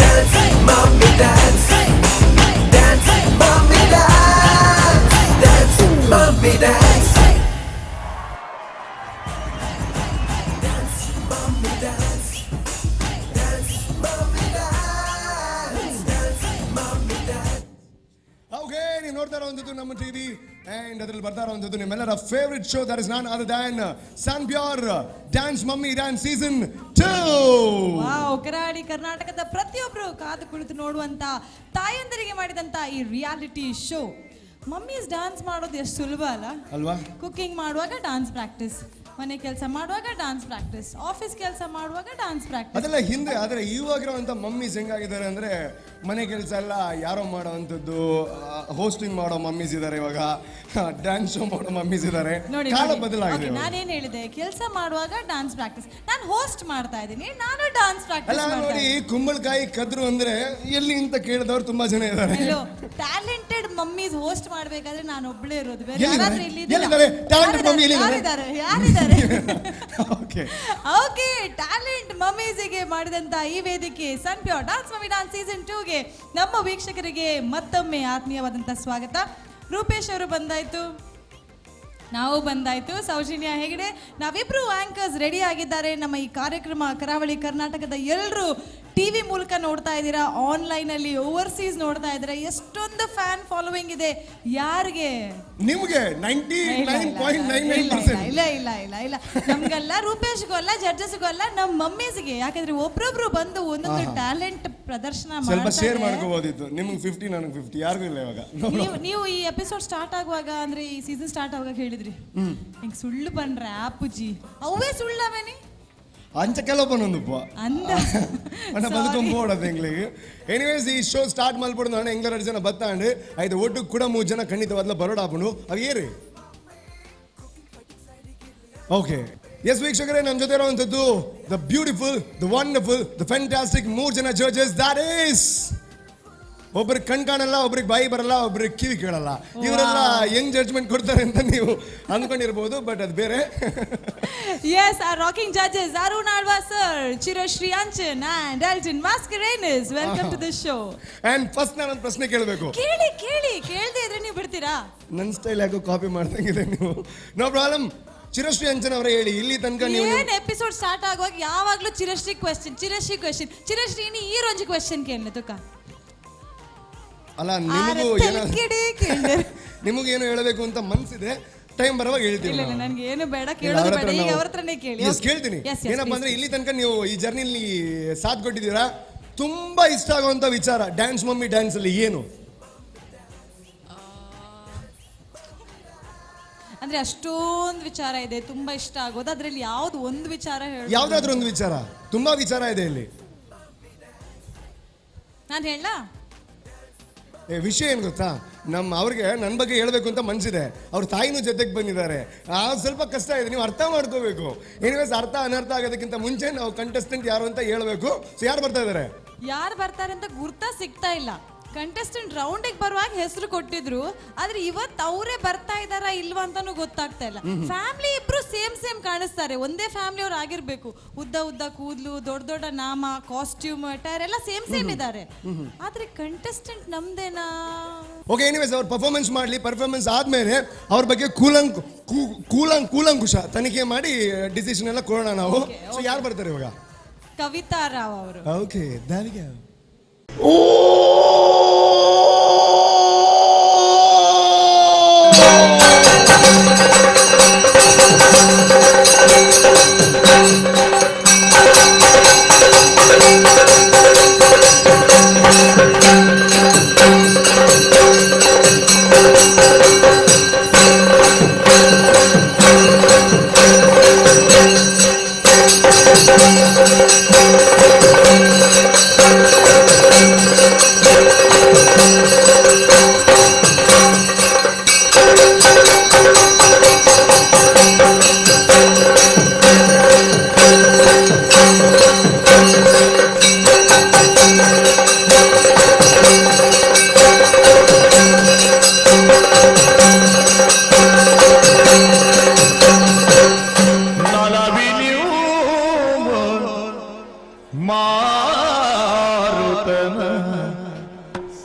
Dance, mommy, dance. Dance, mommy, dance. Dance, mommy, dance. Dance, mommy, dance. Dance, mommy, dance. Dance, mommy, dance. Okay, ನೀವು ನೋಡ್ತಾ ಇರುವಂಥದ್ದು ನಮ್ಮ TV and ಅದರಲ್ಲಿ ಬರ್ತಾ ಇರುವಂಥದ್ದು ನಿಮ್ಮೆಲ್ಲರ favourite show, that is none other than San Pure Dance Mummy Dance season 2. Wow, Karavali ಕರ್ನಾಟಕದ ಪ್ರತಿಯೊಬ್ಬರು ಕಾದು ಕುಳಿತು ನೋಡುವಂತ ತಾಯಂದರಿಗೆ ಮಾಡಿದಂತ ಈ reality show. Mummies dance ಮಾಡೋದು ಎಷ್ಟು ಸುಲಭ ಅಲ್ಲ? ಅಲ್ವಾ? ಕುಕಿಂಗ್ ಮಾಡುವಾಗ ಡಾನ್ಸ್ ಪ್ರಾಕ್ಟೀಸ್, ಮನೆ ಕೆಲಸ ಮಾಡುವಾಗ dance practice, office ಕೆಲಸ ಮಾಡುವಾಗ ಡಾನ್ಸ್ ಪ್ರಾಕ್ಟೀಸ್. ಅದೆಲ್ಲ ಹಿಂದೆ. ಆದರೆ ಇವಾಗಿರುವಂಥ ಮಮ್ಮೀಸ್ ಹೆಂಗಾಗಿದ್ದಾರೆ ಅಂದ್ರೆ, ಮನೆ ಕೆಲಸ ಎಲ್ಲ ಯಾರೋ ಮಾಡೋವಂಥದ್ದು, ಹೋಸ್ಟಿಂಗ್ ಮಾಡೋ ಮಮ್ಮೀಸ್ ಇದ್ದಾರೆ ಇವಾಗ, ಡ್ಯಾನ್ಸ್ ಶೋ ಮಾಡೋ ಮಮ್ಮೀಸ್ ಇದ್ದಾರೆ. ನೋಡಿ ಕಾಲ ನೋಡಿ. ಬದಲಾಗಿದೆ Okay, ಇವಾಗ. ನಾನೇನ್ ಹೇಳಿದೆ? ಕೆಲಸ ಮಾಡುವಾಗ ಡಾನ್ಸ್ ಪ್ರಾಕ್ಟೀಸ್. ನಾನು ಹೋಸ್ಟ್ ಮಾಡ್ತಾ ಇದ್ದೀನಿ, ನಾನು ಡಾನ್ಸ್ ಅಲ್ಲ ಪ್ರಾಕ್ಟೀಸ್ ಮಾಡ್ತಾ ನೋಡಿ, ಕುಂಬಳಕಾಯಿ ಕದ್ರು ಅಂದ್ರೆ ಎಲ್ಲಿ ಅಂತ ಕೇಳಿದವರು ತುಂಬಾ ಜನ ಇದ್ದಾರೆ. ಎಲ್ಲೋ talented mummies host ಮಾಡ್ಬೇಕಾದ್ರೆ ನಾನು ಒಬ್ಳೇ ಇರೋದು, ಬೇರೆ ಎಲ್ಲಿದ್ದಾರೆ? ಯಾರಾದ್ರೂ ಇಲ್ಲಿ ಇದ್ದೀರಾ? ಎಲ್ಲಿದ್ದಾರೆ? Talented mummy ಎಲ್ಲಿದ್ದಾರೆ? ಯಾರಿದ್ದಾರೆ? ಯಾರಿದ್ದಾರೆ? Okay. Okay, talent ಮಮ್ಮೀಸಿಗೆ ಮಾಡಿದಂತ ಈ ವೇದಿಕೆ ಸನ್ pure dance mummy dance season 2ಗೆ ನಮ್ಮ ವೀಕ್ಷಕರಿಗೆ ಮತ್ತೊಮ್ಮೆ ಆತ್ಮೀಯವಾದಂತ ಸ್ವಾಗತ. ರೂಪೇಶ್ ಅವರು ಬಂದಾಯ್ತು, ನಾವು ಬಂದಾಯ್ತು. ಸೌಜನ್ಯ ಹೆಗಡೆ, ನಾವಿಬ್ರು ಆಂಕರ್ಸ್ ರೆಡಿ ಆಗಿದ್ದಾರೆ. ನಮ್ಮ ಈ ಕಾರ್ಯಕ್ರಮ ಕರಾವಳಿ ಕರ್ನಾಟಕದ ಎಲ್ಲರೂ ಟಿವಿ ಮೂಲಕ ನೋಡ್ತಾ ಇದ್ದೀರಾ, ಆನ್ಲೈನ್ ಅಲ್ಲಿ ಓವರ್ಸೀಸ್ ನೋಡ್ತಾ ಇದ್ದೀರಾ. ಎಷ್ಟೊಂದು ಫ್ಯಾನ್ ಫಾಲೋವಿಂಗ್ ಇದೆ ಯಾರಿಗೆ? ನಿಮ್ಗೆ ನೈಂಟಿ ಇಲ್ಲ, ನೈನ್ ಇಲ್ಲ, ಪಾಯಿಂಟ್ ನೈನ್ ನೈನ್ ಇಲ್ಲ, ಪರ್ಸೆಂಟ್. ಇಲ್ಲ ಇಲ್ಲ ಇಲ್ಲ ಇಲ್ಲ, ನಮ್ಗಲ್ಲ, ರೂಪೇಶ್ಗೂ ಅಲ್ಲ, ಜಡ್ಜಸ್ಗೂ ಅಲ್ಲ, ನಮ್ಮ ಮಮ್ಮೀಸ್ಗೆ. ಯಾಕಂದ್ರೆ ಒಬ್ರೊಬ್ರು ಬಂದು ಒಂದೊಂದು ಟ್ಯಾಲೆಂಟ್ ಪ್ರದರ್ಶನ ಸ್ವಲ್ಪ ಶೇರ್ ಮಾಡ್ತಾರೆ. ಮಾಡ್ಕೋಬೋದಿತ್ತು. ನಿಮ್ಗೆ 50, ನನಗೆ 50, ಯಾರಿಗೂ ಇಲ್ಲ ಇವಾಗ. ನೀವು ನೀವು ಈ ಎಪಿಸೋಡ್ ಸ್ಟಾರ್ಟ್ ಆಗುವಾಗ, ಅಂದ್ರೆ ಈ ಸೀಸನ್ ಸ್ಟಾರ್ಟ್ ಆಗುವಾಗ ಹೇಳಿದ್ರಿ, ಹಿಂಗ್ ಸುಳ್ಳು ಬಂದ್ರೆ ಆಪುಜಿ ಅವೇ ಸುಳ್ಳವೇನಿ. ಅಂಚ ಕೆಲವೊಬ್ಬನೊಂದುಪ್ಪ ಅಂದ ಅಣ್ಣ ಬದುಕೊಂಬೋಡದು ಎಂಗ್ಲಿಗೆ. ಎನಿವೇಸ್, ಈ ಶೋ ಸ್ಟಾರ್ಟ್ ಮಲ್ಪಡು ನಾನು ಎಂಗ್ಲ ಎರಡು ಜನ ಬತ್ತಾಂಡು ಐದು ಒಟ್ಟು ಕೂಡ ಮೂರು ಜನ ಖಂಡಿತವಾದ್ಲ ಬರೋಡಾಪುಂಡು. ಅವು ಏರಿ ಓಕೆ. ಎಸ್ ವೀಕ್ಷಕರೇ, ನಮ್ಮ ಜೊತೆ ಇರುವಂಥದ್ದು the beautiful, the wonderful, the fantastic ಮೂರು ಜನ judges. That is, ಒಬ್ರಿಗೆ ಕಣ್ ಕಾಣಲ್ಲ, ಒಬ್ರಿಗೆ ಬಾಯಿ ಬರಲ್ಲ, ಒಬ್ರಿಗೆ ಕಿವಿ ಕೇಳಲ್ಲ. ಇವರೆಲ್ಲ ಹೆಂಗ್ ಜಡ್ಜ್ಮೆಂಟ್ ಕೊಡ್ತಾರೆ ಅಂತ ನೀವು ಅಂದ್ಕೊಂಡಿರ್ಬೋದು, ಬಟ್ ಅದು ಬೇರೆ. Yes, our rocking judges, Arun Alva sir, Chirashri Anchan and Elton Mascarenas. Welcome to the show. And first ನಾನೊಂದು ಪ್ರಶ್ನೆ ಕೇಳಬೇಕು. ಕೇಳಿ ಕೇಳಿ, ಕೇಳದೆ ಇದ್ರೆ ನೀವು ಬಿಡ್ತೀರಾ? ನನ್ನ ಸ್ಟೈಲ್ ಯಾಕೋ ಕಾಪಿ ಮಾಡ್ದಂಗಿದೆ ನೀವು. No problem. ಚಿರಶ್ರೀ ಅಂಚನ್ ಅವರೇ, ಹೇಳಿ, ಇಲ್ಲಿ ತನಕ ನೀವು ಏನ್ ಎಪಿಸೋಡ್ ಸ್ಟಾರ್ಟ್ ಆಗುವಾಗ ಯಾವಾಗ್ಲೂ ಚಿರಶ್ರೀ ಕ್ವೆಶ್ಚನ್, ಚಿರಶ್ರೀ ಕ್ವೆಶ್ಚನ್, ಚಿರಶ್ರೀ ನೀ ಈ ರೋಜ್ ಕ್ವೆಶ್ಚನ್ ಕೇಳಿ ತುಕ. ಅಲ್ಲ, ನಿಮಗೂ ಏನೋ ನಿಮಗೇನು ಹೇಳಬೇಕು ಅಂತ ಮನ್ಸಿದೆ, ಟೈಮ್ ಬರುವಾಗ ಹೇಳ್ತೀವಿ ಇಲ್ಲ ಇಲ್ಲ, ನಾವು. ನನ್ಗೆ ಏನು ಬೇಡ, ಇಲ್ಲ, ಕೇಳೋದು ಅವ್ರ ಬೇಡ ಹತ್ರ ಈಗ. ನಾವು- ಅವ್ರ ಹತ್ರನೇ ಕೇಳಿ. Yes, ಕೇಳ್ತೀನಿ. Yes, ಏನಪ್ಪಾ please. ಅಂದ್ರೆ, ಇಲ್ಲಿ ತನಕ ನೀವು ಈ ಜರ್ನಿಲಿ ಸಾಥ್ ಕೊಟ್ಟಿದ್ದೀರಾ. ತುಂಬಾ ಇಷ್ಟ ಆಗುವಂತ ವಿಚಾರ ಡ್ಯಾನ್ಸ್ ಮಮ್ಮಿ ಡ್ಯಾನ್ಸ್ ಅಲ್ಲಿ ಏನು? ಅಂದ್ರೆ ಅಷ್ಟೊಂದು ವಿಚಾರ ಇದೆ ತುಂಬಾ ಇಷ್ಟ ಆಗೋದು. ಅದ್ರಲ್ಲಿ ಯಾವ್ದು ಒಂದು ವಿಚಾರ ಹೇಳಿ? ಯಾವ್ದಾದ್ರು ಒಂದು ವಿಚಾರ. ತುಂಬಾ ವಿಚಾರ ಇದೆ ಇಲ್ಲಿ. ನಾನು ಹೇಳ ಏ, ವಿಷಯ ಏನು ಗೊತ್ತಾ? ನಮ್ಮ ಅವ್ರಿಗೆ ನನ್ನ ಬಗ್ಗೆ ಹೇಳಬೇಕು ಅಂತ ಮನ್ಸಿದೆ. ಅವ್ರ ತಾಯಿನೂ ಜೊತೆಗೆ ಬಂದಿದ್ದಾರೆ. ಆ ಸ್ವಲ್ಪ ಕಷ್ಟ ಇದೆ, ನೀವು ಅರ್ಥ ಮಾಡ್ಕೋಬೇಕು. ಎನಿವೇಸ್, ಅರ್ಥ ಅನರ್ಥ ಆಗೋದಕ್ಕಿಂತ ಮುಂಚೆ ನಾವು ಕಂಟೆಸ್ಟೆಂಟ್ ಯಾರು ಅಂತ ಹೇಳಬೇಕು. ಸೊ ಯಾರು ಬರ್ತಾ ಇದ್ದಾರೆ? ಯಾರು ಬರ್ತಾರೆ ಅಂತ ಗುರ್ತ ಸಿಗ್ತಾ ಇಲ್ಲ. ಕಂಟೆಸ್ಟೆಂಟ್ ರೌಂಡಿಗೆ ಬರುವಾಗ ಹೆಸರು ಕೊಟ್ಟಿದ್ರು, ಆದ್ರೆ ಇವತ್ತು ಅವರೇ ಬರ್ತಾ ಇದಾರಾ ಇಲ್ವಾ ಅಂತಾನು ಗೊತ್ತಾಗ್ತಾ ಇಲ್ಲ. ಫ್ಯಾಮಿಲಿ ಇಬ್ರು ಸೇಮ್ ಸೇಮ್ ಕಾಣಿಸ್ತಾರೆ, ಒಂದೇ ಫ್ಯಾಮಿಲಿ ಅವ್ರು ಆಗಿರ್ಬೇಕು. ಉದ್ದ ಉದ್ದ ಕೂದಲು, ದೊಡ್ಡ ದೊಡ್ಡ ನಾಮ, ಕಾಸ್ಟ್ಯೂಮ್, ಟೈರ್ ಎಲ್ಲ ಸೇಮ್ ಸೇಮ್ ಇದ್ದಾರೆ. ಆದ್ರೆ ಕಂಟೆಸ್ಟೆಂಟ್ ನಮ್ದೇನಾ? ಓಕೆ, ಎನಿವೇಸ್, ಅವ್ರ ಪರ್ಫಾರ್ಮೆನ್ಸ್ ಮಾಡಲಿ. ಪರ್ಫಾರ್ಮೆನ್ಸ್ ಆದ್ಮೇಲೆ ಅವ್ರ ಬಗ್ಗೆ ಕೂಲಂಕುಷ ತನಿಖೆ ಮಾಡಿ ಡಿಸಿಷನ್ ಎಲ್ಲ ಕೊಡೋಣ ನಾವು. ಸೊ ಯಾರು ಬರ್ತಾರೆ ಇವಾಗ? ಕವಿತಾ ರಾವ್ ಅವರು. ಓಕೆ, ದಾವಿಗೆ.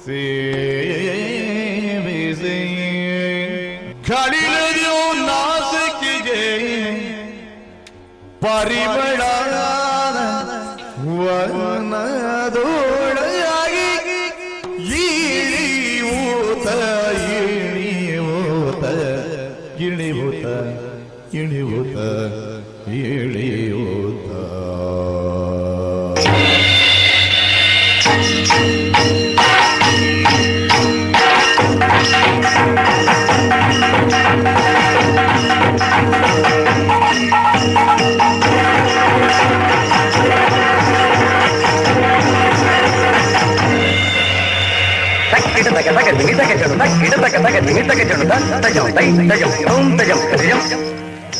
ಸೇವಿಸಿ ಕಡಿಲದು ನಾಸಿಕಿಗೆ ಪರಿಮಳ ವನದೋಳಾಗಿ ಇಳಿಯೂತ ಇಳಿಯೂತ ಇಳಿಯೂತ ಇಳಿಯೂತ ಇಳಿಯೂತ.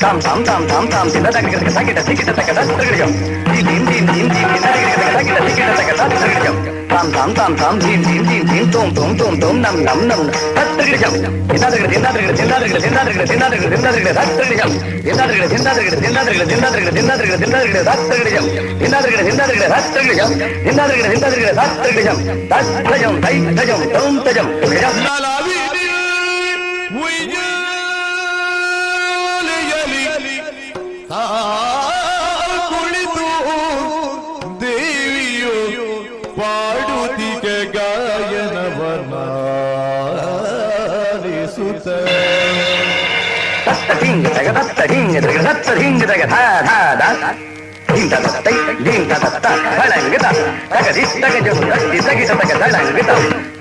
ತಾಮ್ ತಾಮ್ ತಾಮ್ ತಾಮ್ ತಾಮ್ ತಿಂದ ತಗ ತಗಿಟ ತಿಕಿಟ ತಗ ತಗಡಿಜಂ ದೀಂ ದೀಂ ದೀಂ ದೀಂ ತಗ ತಗಿಟ ತಿಕಿಟ ತಗ ತಗಡಿಜಂ ತಾಮ್ ತಾಮ್ ತಾಮ್ ತಾಮ್ ದೀಂ ದೀಂ ದೀಂ ದೀಂ ತೋಂ ತೋಂ ತೋಂ ತೋಂ ನಮ್ ನಮ್ ನಮ್ ತಗಡಿಜಂ ತಿಂದಾದ್ರಗಡೆ ತಿಂದಾದ್ರಗಡೆ ತಿಂದಾದ್ರಗಡೆ ತಿಂದಾದ್ರಗಡೆ ತಿಂದಾದ್ರಗಡೆ ತಿಂದಾದ್ರಗಡೆ ತಗಡಿಜಂ ತಿಂದಾದ್ರಗಡೆ ತಿಂದಾದ್ರಗಡೆ ತಿಂದಾದ್ರಗಡೆ ತಿಂದಾದ್ರಗಡೆ ತಿಂದಾದ್ರಗಡೆ ತಿಂದಾದ್ರಗಡೆ ತಗಡಿಜಂ ತಿಂದಾದ್ರಗಡೆ ತಿಂದಾದ್ರಗಡೆ ತಗಡಿಜಂ ತಿಂದಾದ್ರಗಡೆ ತಿಂದಾದ್ರಗಡೆ ತಗಡಿಜಂ ತಗಜಂ ತೈ ತಜಂ ತೋಂ ತಜಂ ತಗಜಂ. ಕುಳಿತು ದೇವಿಯು ಪಾಡುತ್ತಿಗೆ ಗಾಯನವನಾಲಿಸುತ್ತ ತತ್ತ ಧಿಂಗ ತಗ ತತ್ತ ಧಿಂಗ ತಗ ತತ್ತ ಧಿಂಗ ತಗ ಧ ಧ ಧ ಧಿಂ ತ ತತ್ತೈ ಧಿಂ ತ ತತ್ತ ಧಳಂಗ ತ ತಗ ಧಿ ತಗ ಜಣು ತತ್ತಿ ತಗಿಟ ತಗ ಧಳಂಗ ತ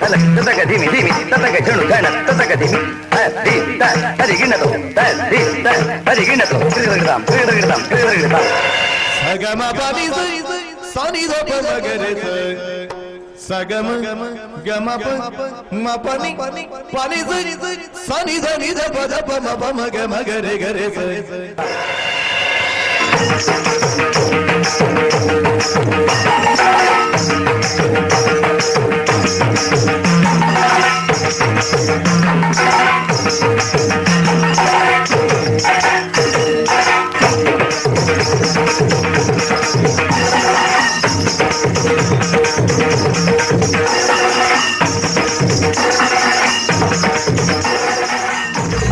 ತಲ ತಗ ಧಿಮಿ ಧಿಮಿ ತತಗ ಜಣು ಧಣ ತತಗ ಧಿಮಿ ತ ಧಿ ತ ಹರಿಗಿಣತು ತ ಧಿ ತ ಹರಿಗಿಣತು ತ್ರಿರಗದಾಂ ತ್ರಿರಗದಾಂ ತ್ರಿರಗದಾಂ. ಸಗಮ ಪನಿ ಸನಿ ಧ ಪ ಮ ಗ ರೆ ಸ ಸಗಮ ಗಮ ಪ ಮ ಪನಿ ಪನಿ ಸ ಸನಿ ಧ ನಿ ಧ ಪ ಧ ಪ ಮ ಪ ಮ ಗ ಮ ಗ ರೆ ಗ ರೆ ಸ.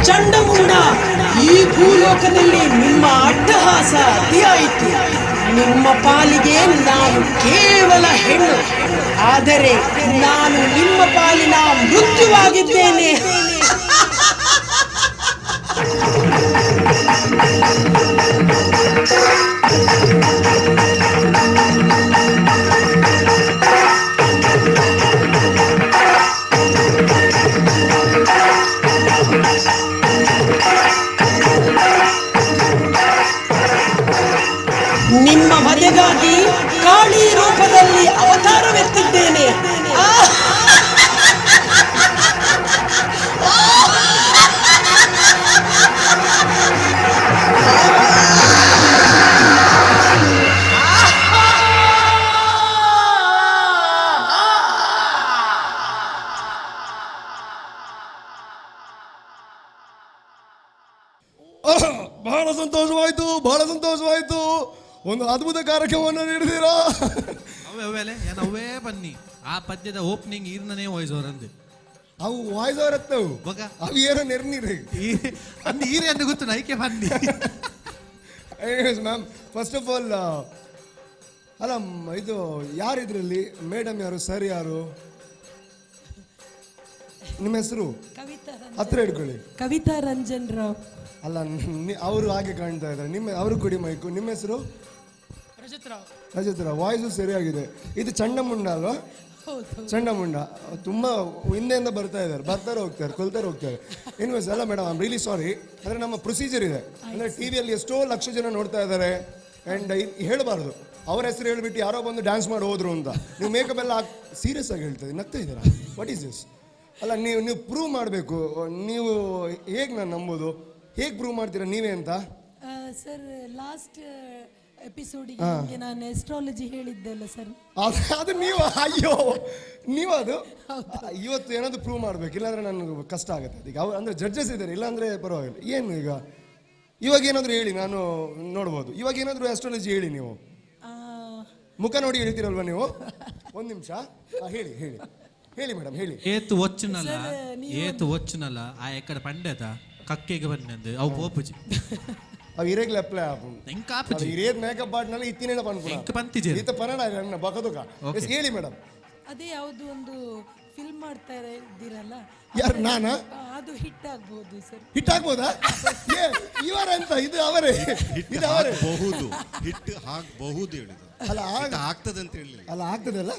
ಚಂಡಮುಂಡ, ಈ ಭೂಲೋಕದಲ್ಲಿ ನಿಮ್ಮ ಅಟ್ಟಹಾಸ ಅತಿಯಾಯಿತು. ನಿಮ್ಮ ಪಾಲಿಗೆ ನಾನು ಕೇವಲ ಹೆಣ್ಣು, ಆದರೆ ನಾನು ನಿಮ್ಮ ಪಾಲಿನ ಮೃತ್ಯುವಾಗಿದ್ದೇನೆ. ನಿಮ್ಮ ವಧೆಗಾಗಿ ಕಾಳಿ ರೂಪದಲ್ಲಿ ಅವತಾರವೆತ್ತಿದ್ದೇನೆ. ಬಹಳ ಸಂತೋಷವಾಯಿತು, ಬಹಳ ಸಂತೋಷವಾಯಿತು. ಒಂದು ಅದ್ಭುತ ಕಾರ್ಯಕ್ರಮವನ್ನು ನೀಡಿದ್ದೀರಾ. ಅವೇ ಅವೆಲೆ ಏನ್ ಅವೇ ಬನ್ನಿ ಆ ಪದ್ಯದ ಓಪನಿಂಗ್ ಈರ್ನನೇ ವಾಯ್ಸ್ ಅವರಂದು. ಅವು ವಾಯ್ಸ್ ಓವರ್ ಅತ್ತವು. ಬೊಗ. ಅವು ಏನೋ ನೆರ್ನೀರು. ಅಂದ್ ಈರೆ ಅಂದ್ ಗೊತ್ತು ನೈಕೆ ಬನ್ನಿ. Anyways ma'am, first of all, ಅಲ್ಲ ಇದು ಯಾರು ಇದರಲ್ಲಿ ಮೇಡಮ್ ಯಾರು, ಸರ್ ಯಾರು, ನಿಮ್ಮ ಹೆಸರು? ಕವಿತಾ. ಹತ್ರ ಹಿಡ್ಕೊಳ್ಳಿ. ಕವಿತಾ ರಂಜನ್ ರಾವ್. ಅಲ್ಲ, ಅವರು ಹಾಗೆ ಕಾಣ್ತಾ ಇದ್ದಾರೆ. ನಿಮ್ಮ ಅವರು ಕೊಡಿ ಮೈಕು. ನಿಮ್ಮ ಹೆಸರು? ರಜತ್ ರಾವ್. ರಜತ್ ರಾವ್. ವಾಯ್ಸು ಸರಿಯಾಗಿದೆ. ಇದು ಚಂಡಮುಂಡ ಅಲ್ವಾ? ಹೌದು. ಚಂಡಮುಂಡ ತುಂಬ ಹಿಂದೆಯಿಂದ ಬರ್ತಾ ಇದ್ದಾರೆ, ಬರ್ತಾರೆ ಹೋಗ್ತಾರೆ, ಕೊಲ್ತಾರೆ ಹೋಗ್ತಾರೆ. ಎನಿವೇಸ್, ಅಲ್ಲ ಮೇಡಮ್, I'm really sorry. ಅಂದರೆ ನಮ್ಮ ಪ್ರೊಸೀಜರ್ ಇದೆ. ಅಂದರೆ ಟಿ ವಿಯಲ್ಲಿ ಎಷ್ಟೋ ಲಕ್ಷ ಜನ ನೋಡ್ತಾ ಇದ್ದಾರೆ. ಆ್ಯಂಡ್ ಹೇಳಬಾರ್ದು ಅವ್ರ ಹೆಸರು ಹೇಳ್ಬಿಟ್ಟು ಯಾರೋ ಬಂದು ಡ್ಯಾನ್ಸ್ ಮಾಡಿ ಹೋದ್ರು ಅಂತ. ನೀವು ಮೇಕಪ್ ಎಲ್ಲ ಸೀರಿಯಸ್ ಆಗಿ ಹೇಳ್ತಾ ಇದ್ದೀನಿ, ನಗ್ತಾ ಇದ್ದೀರಾ? What is this? ಅಲ್ಲ, ನೀವು ನೀವು ಪ್ರೂವ್ ಮಾಡಬೇಕು. ನೀವು ಹೇಗೆ ನಾನು ನಂಬೋದು? ಹೇಗೆ ಪ್ರೂವ್ ಮಾಡ್ತೀರಾ ನೀವೇ ಅಂತ? ಸರ್, ಲಾಸ್ಟ್ ಎಪಿಸೋಡಿಗೆ ನಿಮಗೆ ನಾನು ಎಸ್ಟ್ರಾಲಜಿ ಹೇಳಿದ್ದೆಲ್ಲ ಸರ್. ಅದು ನೀವು, ಅಯ್ಯೋ ನೀವು ಅದು ಇವತ್ತು ಏನಾದರೂ ಪ್ರೂವ್ ಮಾಡಬೇಕು, ಇಲ್ಲಾಂದ್ರೆ ನನಗೆ ಕಷ್ಟ ಆಗುತ್ತೆ. ಅದಕ್ಕೆ ಅವ್ರು ಅಂದರೆ ಜಡ್ಜಸ್ ಇದ್ದಾರೆ, ಇಲ್ಲಾಂದ್ರೆ ಪರವಾಗಿಲ್ಲ. ಏನು ಈಗ ಇವಾಗ ಏನಾದರೂ ಹೇಳಿ, ನಾನು ನೋಡ್ಬೋದು. ಇವಾಗ ಏನಾದರೂ ಆಸ್ಟ್ರಾಲಜಿ ಹೇಳಿ. ನೀವು ಮುಖ ನೋಡಿ ಹೇಳ್ತೀರಲ್ವ ನೀವು? ಒಂದು ನಿಮಿಷ, ಹೇಳಿ ಹೇಳಿ. ಹೇಳಿ ಮೇಡಮ್, ಹೇಳಿ. ಏತ್ ಒಚ್ಚುನಲ್ಲ, Sir, ನೀವು ಏತ್ ಒಚ್ಚುನಲ್ಲ, ಆ ಎಕ್ಕಡ ಪಂಡೆದ ಕಕ್ಕೆಗೆ ಬನ್ನಂದು ಅವು ಪೋಪುಜಿ. ಅವು ಇರೆಗ್ಲ ಅಪ್ಲೈ ಆಪುಂಡು. ಎಂಕ್ ಆಪುಜಿ. ಇರೇದ್ ಮೇಕಪ್ ಬಾಟ್ನಲ್ಲಿ ಇತ್ತಿನೇನ ಪನ್ಪುನ. ಎಂಕ್ ಪಂತಿಜೆರ್. ಈತ ಪನಡ ನನ್ನ ಬಕದುಕ. Okay. S, ಹೇಳಿ ಮೇಡಮ್. ಅದೇ ಯಾವುದು ಒಂದು ಫಿಲ್ಮ್ ಮಾಡ್ತಾ ಇದ್ದೀರಲ್ಲ? ಯಾರು, ನಾನಾ? ಅದು ಹಿಟ್ ಆಗ್ಬೋದು ಸರ್. ಹಿಟ್ ಆಗ್ಬೋದಾ? ಏ, ಇವರಂತ ಇದು ಅವರೇ, ಇದು ಅವರೇ. ಬಹುದು, ಹಿಟ್ಟು ಹಾಕಬಹುದು ಹೇಳಿದ್ರು. ಅಲ್ಲ, ಹಿಟ್ಟು ಆಗ್ತದೆ ಅಂತ ಹೇಳಿಲ್ಲ. ಅಲ್ಲ, ಆಗ್ತದೆ ಅಲ್ಲ,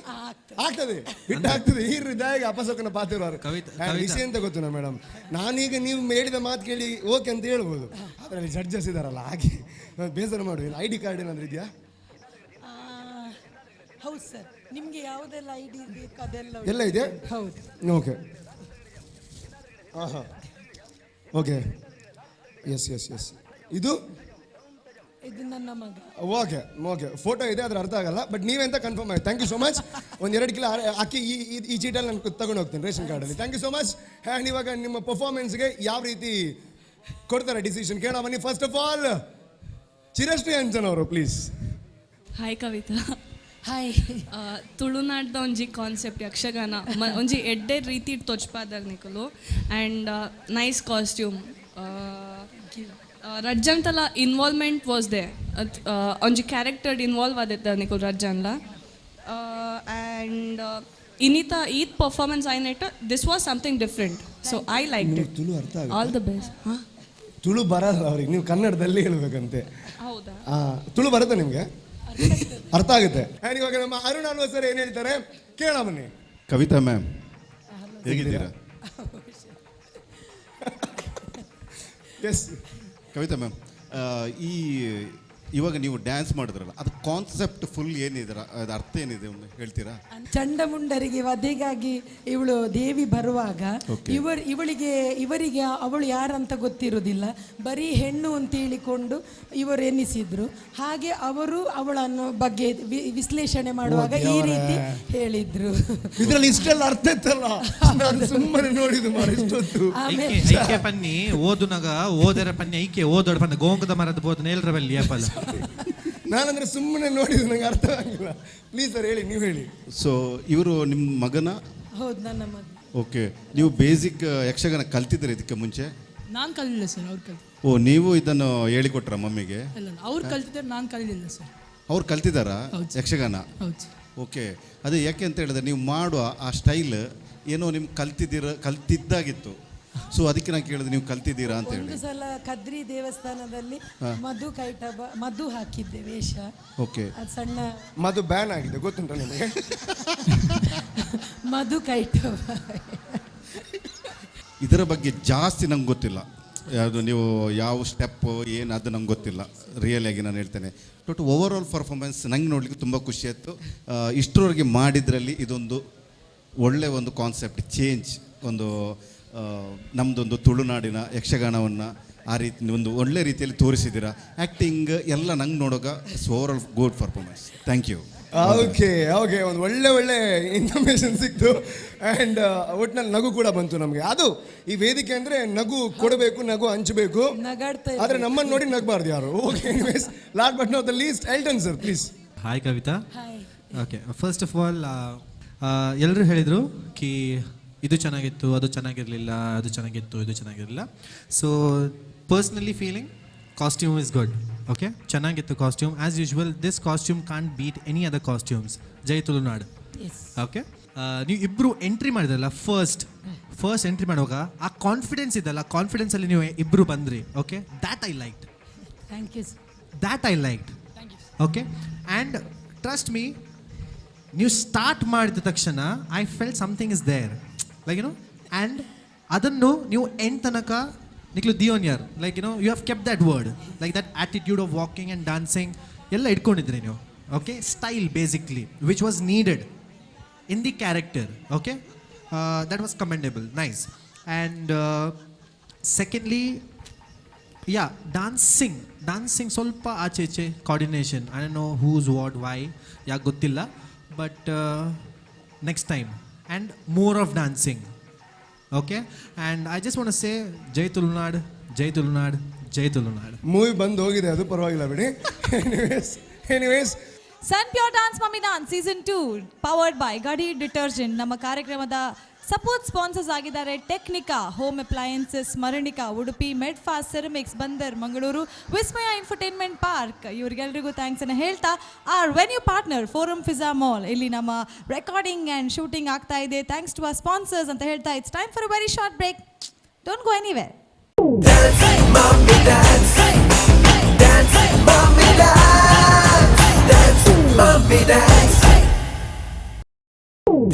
ಆಗ್ತದೆ, ಹಿಟ್ಟು ಆಗ್ತದೆ. ಈ ದಾಯಿಗೆ ಅಪಸಕನ ಪಾತಿರುವರು. ಕವಿತಾ. ವಿಷಯ ಎಂತ ಗೊತ್ತು ಮೇಡಮ್, ನಾನೀಗ ನೀವು ಹೇಳಿದ ಮಾತು ಕೇಳಿ ಓಕೆ ಅಂತ ಹೇಳ್ಬೋದು, ಅದರಲ್ಲಿ ಜಡ್ಜಸ್ ಇದಾರಲ್ಲ, ಹಾಗೆ ಬೇಸರ ಮಾಡುವ. I D card ಏನಾದ್ರೂ ಇದೆಯಾ? ಹೌದು ಸರ್, ನಿಮ್ಗೆ ಯಾವುದೆಲ್ಲ I D ಬೇಕು ಅದೆಲ್ಲ ಎಲ್ಲ ಇದೆ? ಹೌದು. ಓಕೆ, ಹಾಂ ಹಾಂ, ಓಕೆ, ಎಸ್ ಎಸ್ ಎಸ್. ಇದು ಇದು ನನ್ನ ಮಗ. ಓಕೆ ಓಕೆ, ಫೋಟೋ ಇದೆ, ಅದ್ರ ಅರ್ಥ ಆಗಲ್ಲ, ಬಟ್ ನೀವೆಂತ ಕನ್ಫರ್ಮ್ ಆಯ್ತು. Thank you so much. ಒಂದು 2 ಕಿಲೋ ಅಕ್ಕಿ ಈ ಚೀಟಲ್ಲಿ ನಾನು ತಗೊಂಡು ಹೋಗ್ತೀನಿ ರೇಷನ್ ಕಾರ್ಡಲ್ಲಿ. Thank you so much. And ಇವಾಗ ನಿಮ್ಮ ಪರ್ಫಾರ್ಮೆನ್ಸ್ಗೆ ಯಾವ ರೀತಿ ಕೊಡ್ತಾರೆ ಡಿಸಿಷನ್ ಕೇಳೋಣ ಬನ್ನಿ. First of all Chirashree Anchan ಅವರು, ಪ್ಲೀಸ್. ಹಾಯ್ ಕವಿತಾ. ಹಾಯ್. ತುಳುನಾಡ್ದ ಒಂಜಿ ಕಾನ್ಸೆಪ್ಟ್ ಯಕ್ಷಗಾನ ಒಂಜಿ ಎಡ್ಡೆ ರೀತಿ ತೊಚ್ಪಾದರ್ ನಿಕುಲು ಆ್ಯಂಡ್ ನೈಸ್ ಕಾಸ್ಟ್ಯೂಮ್. ರಜ್ಜಂತಲ ಇನ್ವಾಲ್ವ್ಮೆಂಟ್ ವಾಸ್ they, ಒಂಜಿ ಕ್ಯಾರೆಕ್ಟರ್ ಇನ್ವಾಲ್ವ್ ಆದಿತ್ತ ನಿಕುಲು ರಜ್ಜನ್ಲ. ಆ್ಯಂಡ್ ಇನ್ನಿತ ಈತ್ ಪರ್ಫಾರ್ಮೆನ್ಸ್ ಐನೆಟ್ this was something different, so I like ನಿಮ್ಗೆ it. Tulu ಅರ್ಥ ಆಗುತ್ತೆ? All the best. ಹಾಂ, ತುಳು ಬರಲ್ಲ ಅವ್ರಿಗೆ, ನೀವು ಕನ್ನಡದಲ್ಲಿ ಹೇಳ್ಬೇಕಂತೆ. ಹೌದಾ? ತುಳು ಬರುತ್ತೆ ನಿಮಗೆ? ಅರ್ಥ ಆಗುತ್ತೆ. ಆ್ಯಂಡ್ ಇವಾಗ ನಮ್ಮ ಅರುಣ್ ಆಳ್ವ ಸರ್ ಏನ್ ಹೇಳ್ತಾರೆ ಕೇಳ ಬನ್ನಿ. ಕವಿತಾ ಮ್ಯಾಮ್, ಹೇಗಿದ್ದೀರಾ? ಎಸ್. ಕವಿತಾ ಮ್ಯಾಮ್, ಈ ಇವಾಗ ನೀವು ಡ್ಯಾನ್ಸ್ ಮಾಡಿದ್ರಲ್ಲ, ಅದು ಕಾನ್ಸೆಪ್ಟ್ ಫುಲ್ ಏನಿದೆ, ಅದು ಅರ್ಥ ಏನಿದೆ ಒಂದು ಹೇಳ್ತೀರಾ? ಚಂಡಮುಂಡರಿಗೆ ವಧೆಗಾಗಿ ಇವಳು ದೇವಿ ಬರುವಾಗ ಇವರಿಗೆ ಅವಳು ಯಾರಂತ ಗೊತ್ತಿರುವುದಿಲ್ಲ, ಬರೀ ಹೆಣ್ಣು ಅಂತ ಹೇಳಿಕೊಂಡು ಇವರು ಎನಿಸಿದ್ರು. ಹಾಗೆ ಅವರು ಅವಳನ್ನು ಬಗ್ಗೆ ವಿಶ್ಲೇಷಣೆ ಮಾಡುವಾಗ ಈ ರೀತಿ ಹೇಳಿದ್ರು. ಇದ್ರಲ್ಲಿ ಇಷ್ಟೆಲ್ಲ ಅರ್ಥ ಇತ್ತಲ್ಲ, ನಾನು ಸುಮ್ಮನೆ ನೋಡಿದ್ದು ಮಾರ್ರೆ ಇಷ್ಟೊತ್ತು. ಆಮೇಲೆ ಐಕೆ ಪನ್ನಿ ಓದುನಗ ಓದರ ಪನ್ನಿ ಐಕೆ ಓದೋಡ ಪನ್ನ ಗೋಂಕದ ಮರದ ಬೋದ ನೇಲ್ರ ಬಲ್ಲಿ ಅಪ್ಪಲ್ಲ. ನಾನಂದ್ರೆ ಸುಮ್ಮನೆ ನೋಡಿದ್ದು, ನಂಗೆ ಅರ್ಥ ಆಗಿಲ್ಲ. ಪ್ಲೀಸ್ ಸರ್ ಹೇಳಿ, ನೀವು ಹೇಳಿ. ಇವರು ನಿಮ್ಮ ಮಗನ? ಹೌದು, ನನ್ನ ಮಗ. ಓಕೆ, ನೀವು ಬೇಸಿಕ್ ಯಕ್ಷಗಾನ ಕಲ್ತಿದ್ದೀರಾ ಇದಕ್ಕೆ ಮುಂಚೆ? ನಾನ್ ಕಲಿಲ್ಲ ಸರ್, ಅವ್ರು ಕಲ್ತಿದ್ದಾರೆ. ಓ, ನೀವು ಇದನ್ನು ಹೇಳಿಕೊಟ್ರ ಮಮ್ಮಿಗೆ? ಅಲ್ಲ, ಅಲ್ಲ, ಅವ್ರು ಕಲ್ತಿದ್ದಾರೆ, ನಾನ್ ಕಲಿಲಿಲ್ಲ ಸರ್. ಅವ್ರು ಕಲ್ತಿದ್ದಾರಾ ಹೌದು ಸರ್. ಯಕ್ಷಗಾನ? ಹೌದು ಸರ್. ಓಕೆ, ಅದೇ ಯಾಕೆ ಅಂತ ಹೇಳಿದ್ರೆ ನೀವು ಮಾಡುವ ಆ ಸ್ಟೈಲ್ ಏನೋ ನಿಮ್ಗೆ ಕಲ್ತಿದ್ದಾಗಿತ್ತು. ಅದಕ್ಕೆ ನಾನು ಕೇಳಿದೆ ನೀವು ಕಲ್ತಿದ್ದೀರಾ ಅಂತ ಹೇಳಿ. ಒಂದು ಸಲ ಕದ್ರಿ ದೇವಸ್ಥಾನದಲ್ಲಿ ಮಧು ಕೈಟಬ ಮಧು ಹಾಕಿದ್ದೆ ವೇಷ. ಅದು ಸಣ್ಣ ಮಧು ಬ್ಯಾನ್ ಆಗಿದೆ ಗೊತ್ತುಂಟ ನಿಮಗೆ? ಮಧು ಕೈಟಬ. ಇದರ ಬಗ್ಗೆ ಜಾಸ್ತಿ ನಂಗೆ ಗೊತ್ತಿಲ್ಲ, ಯಾವುದು ನೀವು ಯಾವ ಸ್ಟೆಪ್ ಏನು ಅದು ನಂಗೆ ಗೊತ್ತಿಲ್ಲ. ರಿಯಲ್ ಆಗಿ ನಾನು ಹೇಳ್ತೇನೆ, ಬಟ್ ಓವರ್ ಆಲ್ ಪರ್ಫಾರ್ಮೆನ್ಸ್ ನಂಗೆ ನೋಡ್ಲಿಕ್ಕೆ ತುಂಬ ಖುಷಿ ಆಯ್ತು. ಇಷ್ಟರವರೆಗೆ ಮಾಡಿದ್ರಲ್ಲಿ ಇದೊಂದು ಒಳ್ಳೆ ಒಂದು ಕಾನ್ಸೆಪ್ಟ್ ಚೇಂಜ್, ಒಂದು ನಮ್ಮದೊಂದು ತುಳುನಾಡಿನ ಯಕ್ಷಗಾನವನ್ನು ಆ ರೀತಿ ಒಂದು ಒಳ್ಳೆ ರೀತಿಯಲ್ಲಿ ತೋರಿಸಿದ್ದೀರಾ. ಆ್ಯಕ್ಟಿಂಗ್ ಎಲ್ಲ ನಂಗೆ ನೋಡುವಾಗ over all good performance. Thank you. Okay, okay, ಒಂದು ಒಳ್ಳೆ ಒಳ್ಳೆ ಇನ್ಫಾರ್ಮೇಷನ್ ಸಿಕ್ತು. ಆ್ಯಂಡ್ ಒಟ್ಟಿನಲ್ಲಿ ನಗು ಕೂಡ ಬಂತು ನಮಗೆ. ಅದು ಈ ವೇದಿಕೆ ಅಂದ್ರೆ ನಗು ಕೊಡಬೇಕು, ನಗು ಹಂಚಬೇಕು, ನಗಾಡ್ತಾ ಇರ್ಬೇಕು. ಆದ್ರೆ ನಮ್ಮನ್ನು ನೋಡಿ ನಗಬಾರ್ದು ಯಾರು. Okay, anyways, last but not the least, Elton sir, please. Hi Kavitha. Hi. Okay, first of all ಎಲ್ಲರೂ ಹೇಳಿದರು ಕಿ ಇದು ಚೆನ್ನಾಗಿತ್ತು, ಅದು ಚೆನ್ನಾಗಿರಲಿಲ್ಲ, ಅದು ಚೆನ್ನಾಗಿತ್ತು, ಇದು ಚೆನ್ನಾಗಿರಲಿಲ್ಲ. Personally feeling costume is good. Okay, ಚೆನ್ನಾಗಿತ್ತು costume. As usual this costume can't beat any other costumes. Jai Tulunad. Okay, ನೀವು ಇಬ್ಬರು ಎಂಟ್ರಿ ಮಾಡಿದ್ರಲ್ಲ, ಫಸ್ಟ್ ಎಂಟ್ರಿ ಮಾಡುವಾಗ ಆ ಕಾನ್ಫಿಡೆನ್ಸ್ ಇದೆಲ್ಲ, ಆ ಕಾನ್ಫಿಡೆನ್ಸಲ್ಲಿ ನೀವು ಇಬ್ಬರು ಬಂದ್ರಿ. Okay, that I liked. Thank you sir. That I liked. Okay, and trust me, ನೀವು ಸ್ಟಾರ್ಟ್ ಮಾಡಿದ ತಕ್ಷಣ I felt something is there, like you know, and ಅದನ್ನು ನೀವು ಎಂಡ್ ತನಕ ನಿಕ್ಲು ದಿಯೋನ್ ಯಾರ್, like you know, you have kept that word, like that attitude of walking and dancing ಎಲ್ಲ ಇಟ್ಕೊಂಡಿದ್ರಿ ನೀವು. Okay, style basically which was needed in the character. Okay, that was commendable, nice. And secondly, yeah, dancing ಸ್ವಲ್ಪ ಆಚೆ ಈಚೆ coordination, I don't know whose what why ಯಾಕೆ ಗೊತ್ತಿಲ್ಲ, but next time and more of dancing. Okay, and I just want say Jai Tulunad, Jai Tulunad, Jai Tulunad. Movie ಬಂದು ಹೋಗಿದೆ, ಅದು ಪರವಾಗಿಲ್ಲ ಬಿಡಿ. Anyways, anyways. Sun Pure Dance Mummy Dance season 2, powered by Ghadi detergent. ನಮ್ಮ ಕಾರ್ಯಕ್ರಮದ support sponsors ಆಗಿದ್ದಾರೆ Technica home appliances, Smaranika Udupi, Medfast ceramics Bandar Mangaluru, ವಿಸ್ಮಯ infotainment park. ಇವರಿಗೆಲ್ರಿಗೂ thanks ಅನ್ನು ಹೇಳ್ತಾ, R venue partner forum Fiza mall, ಇಲ್ಲಿ ನಮ್ಮ ರೆಕಾರ್ಡಿಂಗ್ ಆ್ಯಂಡ್ ಶೂಟಿಂಗ್ ಆಗ್ತಾ ಇದೆ. Thanks to our sponsors ಅಂತ ಹೇಳ್ತಾ, it's time for a very short break. Don't go anywhere. Dance, mommy, dance. Dance, mommy, dance. Dance, mommy, dance.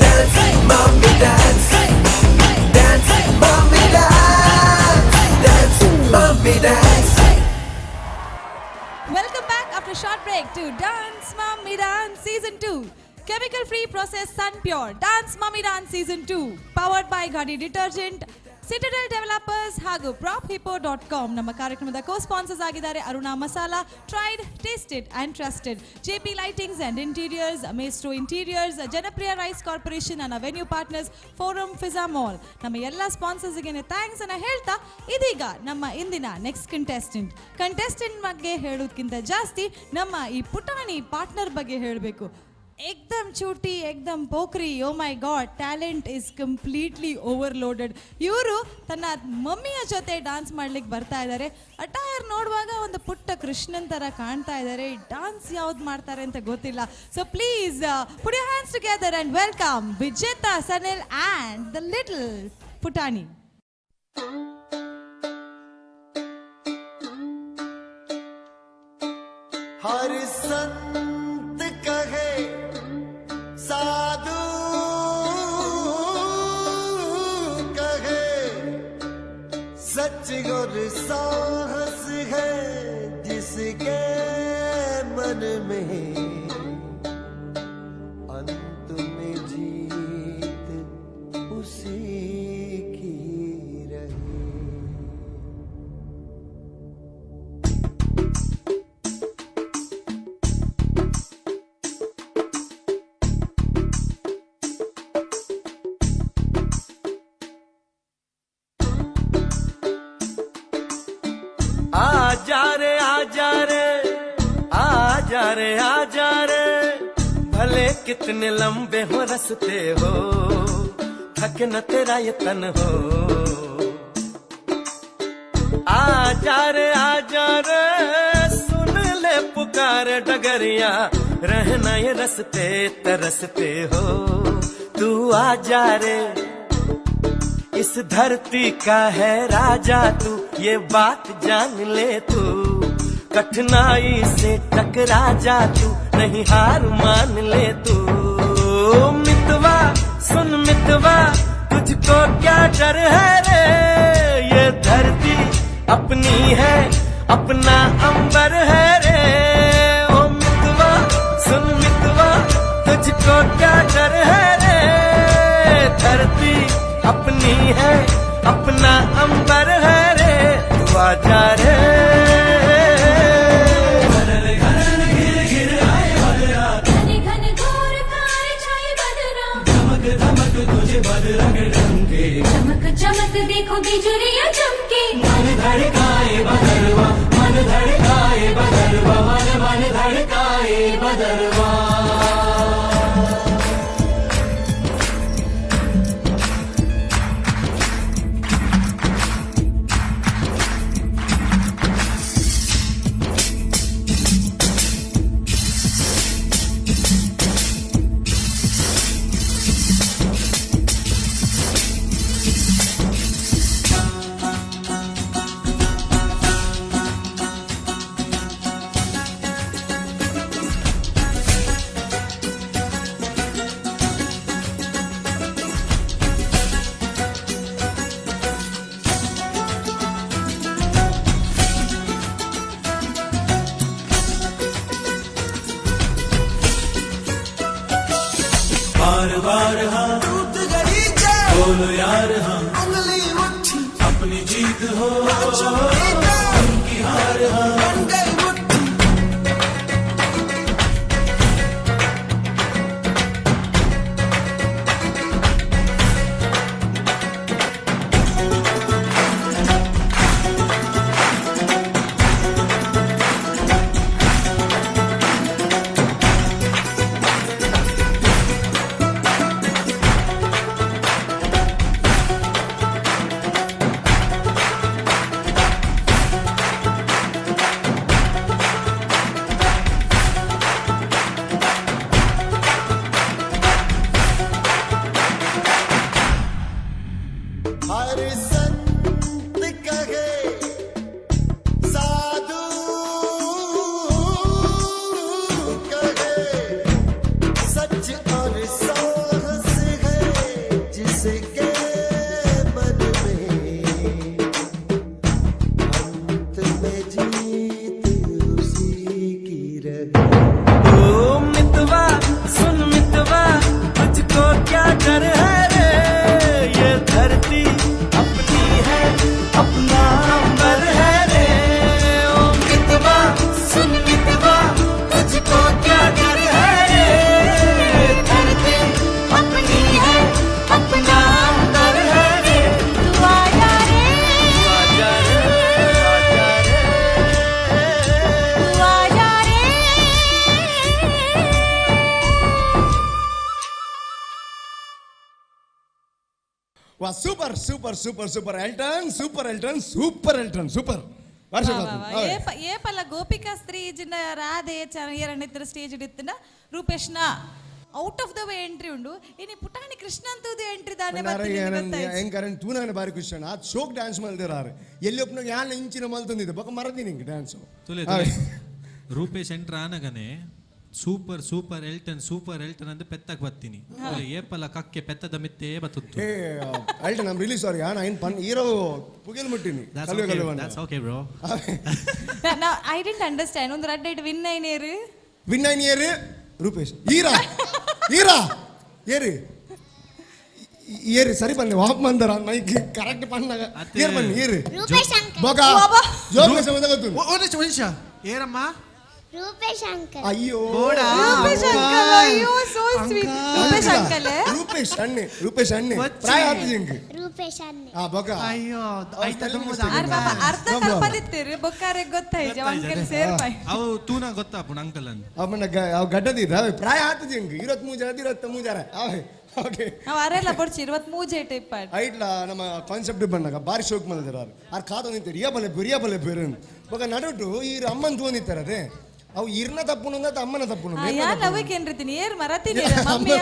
Dance, mommy, dance. Dance, mommy, dance. Dance, mommy, dance. Welcome back after short break to Dance Mummy Dance season 2. Chemical free process Sun Pure Dance Mummy Dance season 2, powered by Ghadi detergent, Citadel developers ಹಾಗೂ prop hippo dot com. ನಮ್ಮ ಕಾರ್ಯಕ್ರಮದ co sponsors ಆಗಿದ್ದಾರೆ Aruna masala, tried, tasted and trusted, J P lightings and interiors, Maestro interiors, Janapriya rice corporation ನನ್ನ venue partners forum Fiza mall. ನಮ್ಮ ಎಲ್ಲ ಸ್ಪಾನ್ಸರ್ಸ್ಗೆ thanks ಅನ್ನ ಹೇಳ್ತಾ, ಇದೀಗ ನಮ್ಮ ಇಂದಿನ ನೆಕ್ಸ್ಟ್ ಕಂಟೆಸ್ಟೆಂಟ್. ಕಂಟೆಸ್ಟೆಂಟ್ ಬಗ್ಗೆ ಹೇಳೋದಕ್ಕಿಂತ ಜಾಸ್ತಿ ನಮ್ಮ ಈ ಪುಟಾಣಿ ಪಾರ್ಟ್ನರ್ ಬಗ್ಗೆ ಹೇಳಬೇಕು. ಏಕ್ದಮ್ ಚೂಟಿ, ಏಕ್ದಮ್ ಪೋಖ್ರಿ. Oh my God, talent is completely overloaded. ಇವರು ತನ್ನ ಮಮ್ಮಿಯ ಜೊತೆ ಡಾನ್ಸ್ ಮಾಡ್ಲಿಕ್ಕೆ ಬರ್ತಾ ಇದ್ದಾರೆ. ಅಟೈರ್ ನೋಡುವಾಗ ಒಂದು ಪುಟ್ಟ ಕೃಷ್ಣನ್ ಥರ ಕಾಣ್ತಾ ಇದ್ದಾರೆ. ಡಾನ್ಸ್ ಯಾವ್ದು ಮಾಡ್ತಾರೆ ಅಂತ ಗೊತ್ತಿಲ್ಲ. So please put your hands together and welcome Vijetha Sanil and the little ಪುಟಾಣಿ. हर संत कहे, साधु कहे, सच और साहस है जिसके मन में, अंत में जीत उसी की रही। आ जा रे, आ जा रे, आ जा रे, आ जा रे। भले कितने लंबे हो रस्ते हो, थक न तेरा ये तन हो। आ जा रे, आ जा रे, सुन ले पुकार डगरिया, रहना ये रस्ते तरसते हो। तू आ जा रे, इस धरती का है राजा तू, ये बात जान ले तू। कठिनाई से टकरा जा तू, नहीं हार मान ले तू। मितवा, सुन मितवा, तुझको क्या डर है रे? ये धरती अपनी है, अपना अंबर है रे। ओ मितवा, सुन मितवा, तुझको क्या डर है रे? धरती अपनी है, अपना अंबर है रे। तू आ जा रे। घन घन घोर काल छाई बदरा, चमक चमक देखो बिजुरिया चमके। मन धड़काए बदरवा, मन धड़काए बदरवा, मन मन धड़काए बदरवा। बार बार हाँ टूट गई जब बोलो यार हाँ, उंगली मुट्ठी, अपनी जीत हो, उनकी हार हाँ। बन गई मुट्ठी। हर संत कहे साधु कहे सच और साहस है जिसके मन में अंत में जीत उसी की रहे। ओ मितवा सुन मितवा तुझको क्या डर है रे, ये धरती अपनी है अपना अंबर है रे। ओ मितवा सुन मितवा तुझको क्या डर है रे, धरती अपनी है अपना अंबर है रे। तू आजा रे, आजा रे, आजा रे, तू आजा रे. ವಾ, super super super super Elton, super Elton, super Elton, super. ವರ್ಷ ಏಪಲ್ಲ ಗೋಪಿಕಾ ಸ್ತ್ರೀ ಜಿನ ರಾಧೆ ಚರಣಿತರ ಸ್ಟೇಜ್ ಇತ್ತಿನ ರೂಪೇಶ್ನ out of the way entry ಉಂಡು. ಇನಿ ಪುಟಾಣಿ ಕೃಷ್ಣ ಅಂತದ್ದು ಎಂಟ್ರಿ ದಾನೆ ಬರ್ತೀನಿ ಗೊತ್ತಾಯ್ತು. ಹೆಂಗ್ ಕರೆಂಟ್ ತೂನಾನೆ ಬಾರಿ ಖುಷಿ ಅಣ್ಣ. ಅದು ಶೋಕ್ ಡ್ಯಾನ್ಸ್ ಮಲ್ದಿರಾರು ಎಲ್ಲಿ ಒಪ್ಪನಾಗ ಯಾನ್ ಇಂಚಿನ ಮಲ್ತಂದಿದ್ದೆ ಬೊಕ ಮರದಿನಿ ಹಿಂಗೆ ಡ್ಯಾನ್ಸ್. ತುಲೆ ತುಲೆ. ರೂಪೇಶ್ ಎಂಟ್ರ ಆನಗನೆ super super Elton super Elton ಅಂದ್ರೆ ಪೆತ್ತಕ್ ಬತ್ತೀನಿ. ಏಪಲ ಕಕ್ಕೆ ಪೆತ್ತದ ಮಿತ್ತೇ ಬತ್ತುತ್ತು. ಏ ಎಲ್ಟನ್, I'm really sorry. ಯಾನ್ ಐನ್ ಪನ್ ಹೀರೋ ಪುಗೆಲ್ ಮುಟ್ಟಿನಿ. That's ಕಲ್ವೆ okay, ಕಲ್ವೆ ಅಣ್ಣ. That's okay, bro. I didn't understand. ಒಂದು ರಡ್ಡ it win ಐನೇರು. ವಿನ್ ಐನ್ ಏರು ರೂಪೇಶ್ ಈರಾ ಈರಾ ಏರು ಏರು ಸರಿ ಬನ್ನಿ ವಾಪ್ ಮಂದರ ಮೈಕ್ ಕರೆಕ್ಟ್ ಪನ್ನಾಗ ಏರ್ ಬನ್ನಿ ಏರು. ರೂಪೇಶ್ ಅಂಕಲ್. ಬೊಕ ಜೋಗ ಸಂಬಂಧ ಗೊತ್ತು. ಒಂದು ನಿಮಿಷ, ಒಂದು ನಿಮಿಷ. ಏರಮ್ಮ? ರೂಪೇಶ್ ಅಂಕಲ್. ಅಯ್ಯೋ. ರೂಪೇಶ್ ಅಂಕಲ್, ಅಯ್ಯೋ, ಸೋ ಸ್ವೀಟ್ ರೂಪೇಶ್ ಅಂಕಲ್. ರೂಪೇಶ್ ಅಣ್ಣೆ, ರೂಪೇಶ್ ಅಣ್ಣೆ ಪ್ರಾಯ ಆತು ಜಿಂಕ್. ರೂಪೇಶ್ ಅನ್ನೆ. ಆ ಬೊಕ ಅಯ್ಯೋ. ಆರ್ ಪಾಪ ಅರ್ಧ ಕಲ್ಪದಿತ್ತೇರು ಬೊಕ್ಕಾರೆ ಗೊತ್ತಾಯ್ತು ಅಂಕಲ್ ಸೇರ್ಪಾಯ್. ಅವು ತೂನ ಗೊತ್ತಾಪುಣ ಅಂಕಲ್ ಅಂತ. ಅವನ ಅವ್ ಗಡ್ಡದಿದ್ದ ಪ್ರಾಯ ಆತು ಜಿಂಕ್ 23 ಜನ 23 ಅವೇ. ಓಕೆ. ನಾವು ಅರೆಲ್ಲ ಪೊಡ್ಚಿ 23 ಟೈಪ್. ಐಟ್ಲ ನಮ್ಮ ಕಾನ್ಸೆಪ್ಟ್ ಬಂದಾಗ ಬಾರಿ ಶೋಕ್ ಮಲ್ದಿರ ಆರ್ ಕಾದು ನಿಂತಾರೆ ಇಯ ಬಲೆ ಬೆರಿಯ ಬಲೆ ಬೇರೆ. ಬೊಕ ನಡುಟು ಈ ಅಮ್ಮನ್ ತೂನಿತ್ತಾರೆ ಅದೇ ಅವು ಇರ್ನ ತಪ್ಪುನು ಅಂತ ಅಮ್ಮನ ತಪ್ಪುನು. ಯಾನ್ ಅವಕ್ಕೆ ಏನ್ರಿತೀನಿ ಏರ್ ಮರತೀನಿ ಮಮ್ಮಿಯ.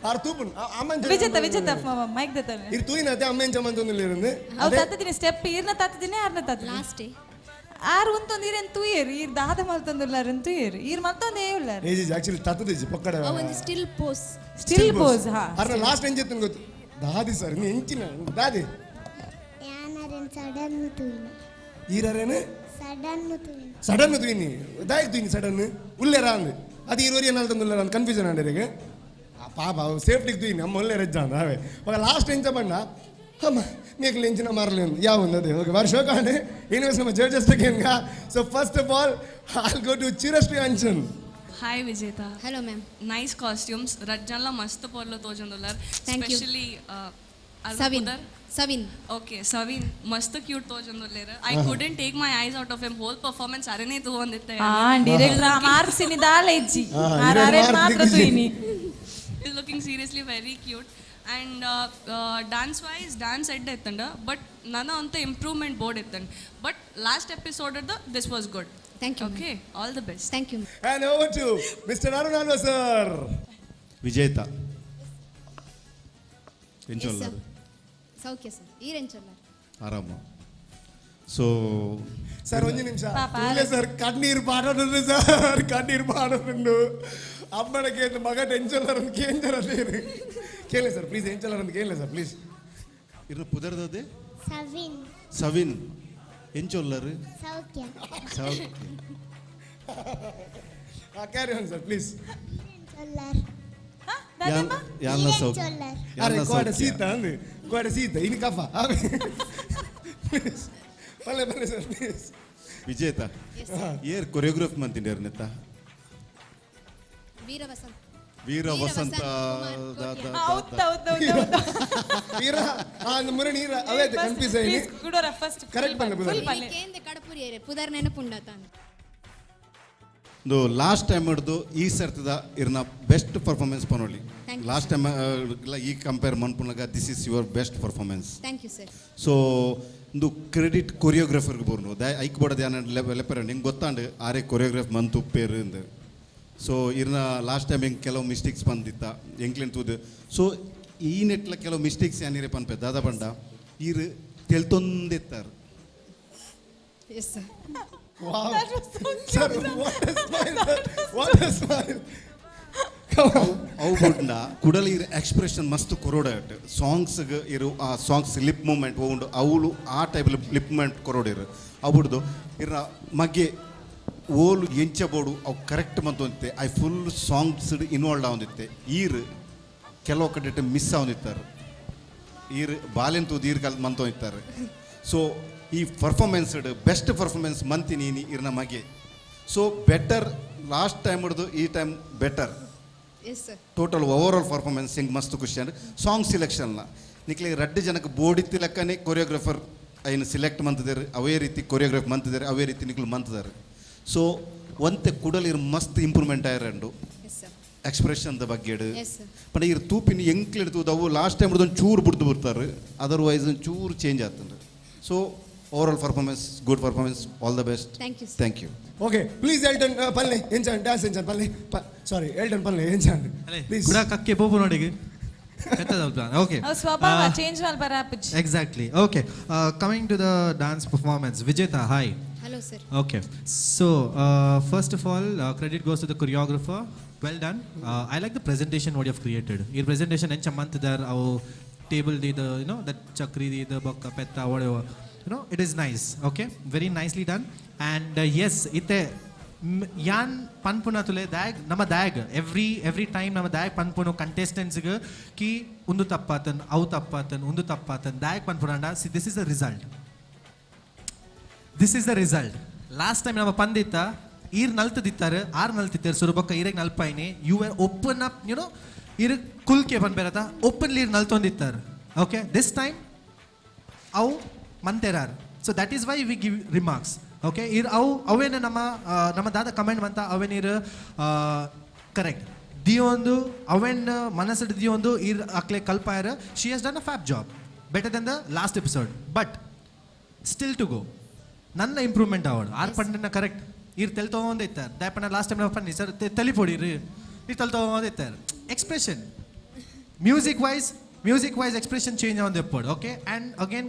ಆರ್ ತೂಪುನು ಅಮ್ಮನ್. ವಿಜೇತ ವಿಜೇತ ಮೈಕ್ ದತ್ತಾನೆ. ಇರ್ ತೂಯಿನ ಅದೇ ಅಮ್ಮನ್ ಚಮ್ಮನ್ ತೊಂದಿಲ್ಲ. ಅವು ತಾತದಿನಿ ಸ್ಟೆಪ್ ಈರ್ನ ತಾತದಿನಿ ಆರ್ನ ತಾತದಿನಿ ಲಾಸ್ಟ್ ಆರ್ ಉಂತೊಂದು ಈರೆನ್ ತೂಯೇರು ಈರ್ ದಾದ ಮಲ್ತೊಂದುಲ್ಲಾರ್ ತೂಯೇರು ಈರ್ ಮಲ್ತೊಂದೇ ಉಲ್ಲಾರ್. Age actually ತತ್ತದಿಜ್ಜಿ ಪಕ್ಕಡ. ಒಂದು ಸ್ಟಿಲ್ ಪೋಸ್. ಸ್ಟಿಲ್ ಪೋಸ್ ಹಾ. ಅರ್ನ ಲಾಸ್ಟ್ ಎಂಜೆತ್ತನ್ ಗೊತ್ತು ದಾದಿ ಸರ್ ನೀ ಎಂಚಿನ ದಾದಿ. ಯಾನರೆನ್ ಸಡನ್ ತೂಯಿನ. ಈರರೇನು? ಸಡನ್ ತೂಯಿನ. ಸಡನ್ ತೂಯಿನಿ ದಾಯಕ್ ತೂಯಿನಿ ಸಡನ್ ಉಲ್ಲೇರ ಅಂದ್ ಅದು ಇರುವರಿ ಏನಾಲ್ತಂದು ಉಲ್ಲೇರ ಅಂತ ಕನ್ಫ್ಯೂಷನ್ ಆಂಡರಿಗೆ. ಆ ಪಾಪ ಅವು ಸೇಫ್ಟಿಗೆ ತೂಯಿನಿ ಅಮ್ಮ ಒಳ್ಳೆ ರಜ್ಜ ಅಂದ ಅವೇ. ಮಗ ಲಾಸ್ಟ್ ಎಂಚ ಬಣ್ಣ ಅಮ್ಮ ಮೇಕಲ್ ಎಂಚಿನ ಮಾರಲಿ ಅಂದ್ ಯಾವ ಒಂದು ಅದೇ. ಓಕೆ, ವರ್ಷ ಕಾಂಡೆ ಎನಿವೇಸ್ ನಮ್ಮ judges. So first of all I'll go to Chirashree Anchan. Hi Vijetha. Hello ma'am. Nice costumes. ರಜ್ಜಲ್ಲ ಮಸ್ತ್ ಪೊರ್ಲು ತೋಜೊಂದುಲ್ಲಾರ್. Thank you. Specially Savin. Savin. Okay, Savin ಮಸ್ತ್ cute ತೋಜೊಂದುಲ್ಲೇರ್. I couldn't take my eyes out of him. Whole performance ಅರೆನೇ ತೂವೊಂದಿತ್ತೆ. ಆ direct marks ದಾಲ ಇಜ್ಜಿ. ಹಾ, ಆರ್ ಇರೇನ್ ಅರೆ marks ಮಾತ್ರ ದಿಕ್ಕಿಜಿ. ತೂಯಿನಿ. Is looking seriously very cute and dance wise dance ಎಡ್ಡೆ ಇತ್ತಂಡ, but ನನ್ನ ಅಂತ improvement board ಇತ್ತಂಡ, but last episode this was good. Thank you. Okay, all the best. Thank you. And over to Mister Arun Alva sir. Vijetha ಎಂಚೊಲ್ಲಾರು? ಸೌಖ್ಯ sir, ಈರೆಂಚೊಲ್ಲಾರ್? ಆರಾಮ. ಸೊ sir ಒಂಜಿ ನಿಮಿಷ ಇಲ್ಲ ಸರ್, ಕಣ್ಣೀರು ಪಾಡೋದು ಸರ್, ಕಣ್ಣೀರು ಪಾಡೋದುಂಡು. ಅಮ್ಮನ ಕೇಂದ್ರ ಮಗ ಟೆನ್ಷನ್ ಕೇಂದ್ರ ಕೇಳಿ ಸರ್ ಪ್ಲೀಸ್, ಎಂಚೊಲ್ಲಾರ್ ಅಂತ ಕೇಳಿ ಸರ್ ಪ್ಲೀಸ್. ಇರ್ನ ಪುದರ್ದದೆ? ಸವಿನ್. ಸವಿನ್ ಎಂಚೊಲ್ಲಾರು? ಸೌಖ್ಯ. ಸೌಖ್ಯ. Carry on sir please. ಈರೆಂಚೊಲ್ಲಾರ್? ಯಾಲ್ನ ಸೌಖ್ಯ. ಈರೆಂಚೊಲ್ಲಾರ್? ಅರೆ ಯಾಲ್ನ ಕೋಡೆ ಸೌಖ್ಯ. ಸೀತ ಅಂದು ಕೋಡೆ ಸೀತ ಇನ್ನು ಕಫ ಪ್ಲೀಸ್ ಬಲ್ಲೆ ಬಲ್ಲೆ ಸರ್ ಪ್ಲೀಸ್. ವಿಜೇತ ಏರ್ ಕೊರಿಯೋಗ್ರಾಫ್ ಮಂತಿಂಡೇರ್ ನೆತ್ತ? ವೀರ ವಸಂತ. ವೀರ ವಸಂತ. ಕುಮಾರ್. The- the- ಹೌದು ಹೌದು ಹೌದು. ನೀರ ಆ ಮುರ ನೀರ ಅವೇ ಕನ್ಫ್ಯೂಸ್ ಆಯ್ನಿ. ಪ್ಲೀಸ್ ಗುಡೋರ ಫಸ್ಟ್. ಕರೆಕ್ಟ್ ಬಣ್ಣ ಫುಲ್ ಬನ್ನಿ. ಕೇಂದ್ರ ಕಡಪುರಿಯರೆ ಪುದರ್ ನೆನಪುಂಡತಾನ. ಒಂದು ಲಾಸ್ಟ್ ಟೈಮ್ ಹಿಡ್ದು ಈ ಸರ್ತದ ಇರ್ನ ಬೆಸ್ಟ್ ಪರ್ಫಾರ್ಮೆನ್ಸ್ ಪನೊಳ್ಳಿ. Thank you. Last time ಈ ಕಂಪೇರ್ ಮನ್ಪುನಾಗ this is your best performance. Thank you sir. So ಒಂದು ಕ್ರೆಡಿಟ್ ಕೊರಿಯೋಗ್ರಾಫರ್ಗೆ ಬೋರ್ನು ದ ಐಕ್ ಬೋಡದ ಯಾನ ಲೆಪ್ಪರ ನಿಂಗೆ ಗೊತ್ತಾಂಡು ಆರೆ ಕೊರಿಯೋಗ್ರಾಫ್ ಮಂತು ಉಪ್ಪೇರು ಅಂದು. ಸೊ ಇರ್ನ ಲಾಸ್ಟ್ ಟೈಮ್ ಹೆಂಗೆ ಕೆಲವು ಮಿಸ್ಟೇಕ್ಸ್ ಬಂದಿತ್ತ ಎಂಕ್ಲೆನ್ ತೂದು. ಸೊ ಈ ನೆಟ್ಲ ಕೆಲವು ಮಿಸ್ಟೇಕ್ಸ್ ಏನಿರೆ ಪನ್ಪೆ ದಾದ ಬಂಡ ಈರ್ ತೆಲ್ತೊಂದಿತ್ತಾರೆ. Yes sir. Wow. Sir, what a smile, sir. What a smile. ಅವು ಬುಡ್ಂಡ ಕುಡಲ ಇರ್ ಎಕ್ಸ್ಪ್ರೆಷನ್ ಮಸ್ತ್ ಕೊರೋಡ ಸಾಂಗ್ಸ್ಗೆ ಇರು. ಆ ಸಾಂಗ್ಸ್ ಲಿಪ್ ಮೂಮೆಂಟ್ ಉಂಡು, ಅವಳು ಆ ಟೈಪ್ ಲಿಪ್ ಮೂಮೆಂಟ್ ಕೊರೋಡಿರು. ಅವು ಬುಡ್ದು ಇರ್ನ ಬಗ್ಗೆ ಓಲು ಎಂಚ ಬೋಡು ಅವು ಕರೆಕ್ಟ್ ಮಂತೊಂದಿತ್ತೆ. I full songs involve ಆವೊಂದಿತ್ತೆ. ಈರ್ ಕೆಲವು ಕಡೆ ಮಿಸ್ ಆವೊಂದಿತ್ತಾರೆ. ಈರ್ ಬಾಲೆನ್ ತೂದು ಈರ್ ಕಲ್ ಮಂತೊಂದಿತ್ತಾರೆ. ಸೊ ಈ ಪರ್ಫಾರ್ಮೆನ್ಸ್ ಬೆಸ್ಟ್ ಪರ್ಫಾರ್ಮೆನ್ಸ್ ಮಂತಿನಿ ಇರ್ನ ಮಗೆ. ಸೊ ಬೆಟರ್ ಲಾಸ್ಟ್ ಟೈಮ್ ಹಿಡಿದು ಈ time better. Yes sir. Total over all performance ಹಿಂಗೆ ಮಸ್ತ್ ಖುಷಿ. ಅಂದ್ರೆ ಸಾಂಗ್ ಸಿಲೆಕ್ಷನ್ನ ನಿಕ್ಲೆ ರಡ್ಡು ಜನಕ್ಕೆ ಬೋಡಿತ್ತಿ ಲೆಕ್ಕನೆ ಕೊರಿಯೋಗ್ರಾಫರ್ ಐನು ಸಿಲೆಕ್ಟ್ ಮಂತಿದ್ದಾರೆ. ಅವೇ ರೀತಿ ಕೊರಿಯೋಗ್ರಾಫ್ ಮಂತಿದ್ದಾರೆ, ಅವೇ ರೀತಿ ನಿಕ್ಲು ಮಂತಿದ್ದಾರೆ. ಸೊ ಒಂತೆ ಕುಡಲ್ ಇರ್ ಮಸ್ತ್ improvement ಆಯ್ರಂಡು. Yes sir. Expression the ಬಗ್ಗೆ. Yes sir. ಪಂಡ ಇರ್ ತೂಪಿನ ಎಂಕ್ಲು ತೂದು ಅವು ಲಾಸ್ಟ್ ಟೈಮ್ ಒಂದು ಚೂರು ಬಿಡ್ದು ಬರ್ತಾರೆ, ಅದರ್ವೈಸ್ ಒಂದು ಚೂರು ಚೇಂಜ್ ಆಗ್ತದೆ. So over all performance good performance, all the best. Thank you, sir. Thank you. Okay, please Elton ಪಲ್ಲೆ ಎಂಚಾನ್ ಡ್ಯಾನ್ಸ್ ಎಂಚಾನ್ ಪಲ್ಲೆ. ಸಾರಿ, ಎಲ್ಟನ್ ಪಲ್ಲೆ ಎಂಚಾನ್ ಪ್ಲೀಸ್. ಕುಡ ಕಕ್ಕೆ ಪೋಪು ನೋಡಿಗೆ. ಓಕೆ. ಅವ್ರ ಸ್ವಭಾವ ಚೇಂಜ್ ಮಲ್ಪರ ಆಪುಜಿ. Exactly. Okay, coming to the dance performance, Vijetha, hi. Hello sir. Okay, so first of all, credit goes to the choreographer. Well done. I like the presentation what you have created. Your presentation ಎಂಚ ಮಂತಿದಾರ್ ಅವು table the you know that chakri the ಬೊಕ್ಕ ಪೆತ್ತ, whatever, it is nice. Okay, very nicely done. And yes, ಇತ್ತೆ ಯಾನ್ ಪನ್ಪುನ ತುಲೆ ದ್ಯಾಗ್ ನಮ್ಮ ದ್ಯಾಗ್ every every time ನಮ್ಮ ದ್ಯಾಗ್ ಪನ್ಪುನು ಕಂಟೆಸ್ಟೆಂಟ್ಸ್ಗೆ ಕಿ ಉಂದು ತಪ್ಪಾತನ್, ಅವು ತಪ್ಪಾತನ್, ಉಂದು ತಪ್ಪಾತನ್ ದ್ಯಾಗ್ ಪನ್ಪುನಾಂಡ, see, this is the result, this is the result. Last time ನಮ್ಮ ಪಂದಿತ್ತ ಈರ್ ನಲ್ತದಿತ್ತಾರೆ, ಆರ್ ನಲ್ತಿತ್ತಾರೆ ಸುರುಬೊಕ್ಕ ಈರೆಗ್ ನಲ್ಪಾಯಿನಿ. You are open up, ಈರ್ ಕುಲ್ಕೆ ಪನ್ಪೇರತ ಓಪನ್ಲಿ ಈರ್ ನಲ್ತೊಂದಿತ್ತಾರೆ. ಓಕೆ, this time ಅವು ಮಂತೆರಾರ್. So that is why we give remarks, okay? ಇರ್ ಅವು ಅವೇನು ನಮ್ಮ ನಮ್ಮ ದಾದ ಕಮೆಂಟ್ ಬಂತ ಅವೇನೀರು ಕರೆಕ್ಟ್ ದಿಯೊಂದು ಅವೇನ್ ಮನಸ್ಸು ದಿಯೊಂದು ಇರ್ ಅಕ್ಲೆ ಕಲ್ಪಾಯರ್. She has done a fab job, better than the last episode, but still to go. ನನ್ನ ಇಂಪ್ರೂವ್ಮೆಂಟ್ ಅವಳು ಆರ್ ಪಂಡನ ಕರೆಕ್ಟ್ ಇರ್ ತೆಲ್ತೊಂದೇ ಇತ್ತಾರೆ. ದಾಯಪಣ್ಣ ಲಾಸ್ಟ್ ಟೈಮ್ ಪನ್ನಿ ಸರ್ ತೆಲಿಪೊಡಿರಿ ಇರ್ ತೆಲ್ತೊಂದೇ ಇತ್ತಾರೆ. Expression music wise expression change on the pod. Okay, and again,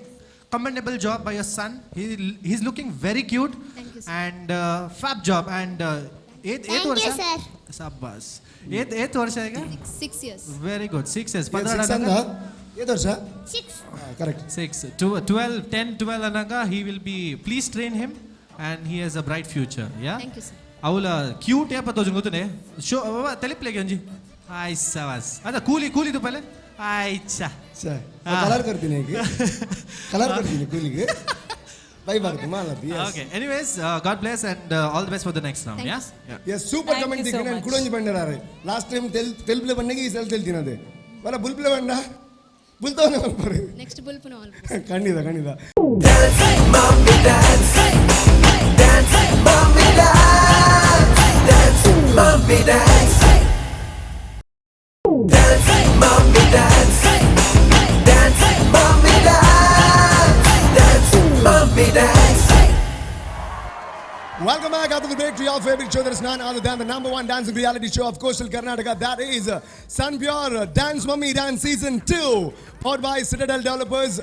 commendable job by your son. He's looking very cute. Thank you, sir. And fab job and eighth Thank you, ವರ್ಷ sir. ಸಬ್ಬಾಸ್. ಏತ್ ವರ್ಷ ಈಗ? 6 years. Very good, 6 years. Six ಅಂದ ಏತ್ ವರ್ಷ? Six. Correct. 6 to 12, 10, 12 ಅನ್ನಾಗ he will be. Please train him and he has a bright future, yeah. Thank you, sir. ಅವಲ cute ಏಪ ತೋಜು ಗೊತ್ತನೆ ಶೋ ತೆಲಿಪ್ಲೆಗೆ ಒಂಜಿ ಆಯ್ ಸವಾಸ್ ಅದ ಕೂಲಿ ಕೂಲಿದು ಪಲೆ ಆಯ್ಚಾ. ಸರ್, ಕಲರ್ ಕೊಡ್ತೀನಿ ಈಗ, ಕಲರ್ ಕೊಡ್ತೀನಿ ಕೂಲಿಗೆ ಬೈ ಬಾರ್ದು ಮಾಲದಿ. Okay, anyways, God bless and all the best for the next round. Thank yeah. you. Yes, super. Thank comment you so ನಾನು much. ಕುಡೊಂಜಿ ಬಂಡಾರೆ ಲಾಸ್ಟ್ ಟೈಮ್ ತೆಲ್ ತೆಲ್ಪ್ಲೆ ಬಂಡಗೆ ಈ ಸಲ ತೆಲ್ತಿನದೆ ಬರ ಬುಲ್ಪ್ಲೆ ಬಂಡ ಬುಲ್ತವನೆ ಮಲ್ಪರೆ. ನೆಕ್ಸ್ಟ್ ಬುಲ್ಪುನ. ಖಂಡಿತ ಖಂಡಿತ. Mommy dance, dance, mommy dance, dance, mommy dance, dance, mommy dance, dance, mommy dance, dance, mommy dance. Welcome back after the break to your favorite show that is none other than the number one dancing reality show of coastal Karnataka. That is Sun Pure Dance Mummy Dance Season 2, powered by Citadel Developers,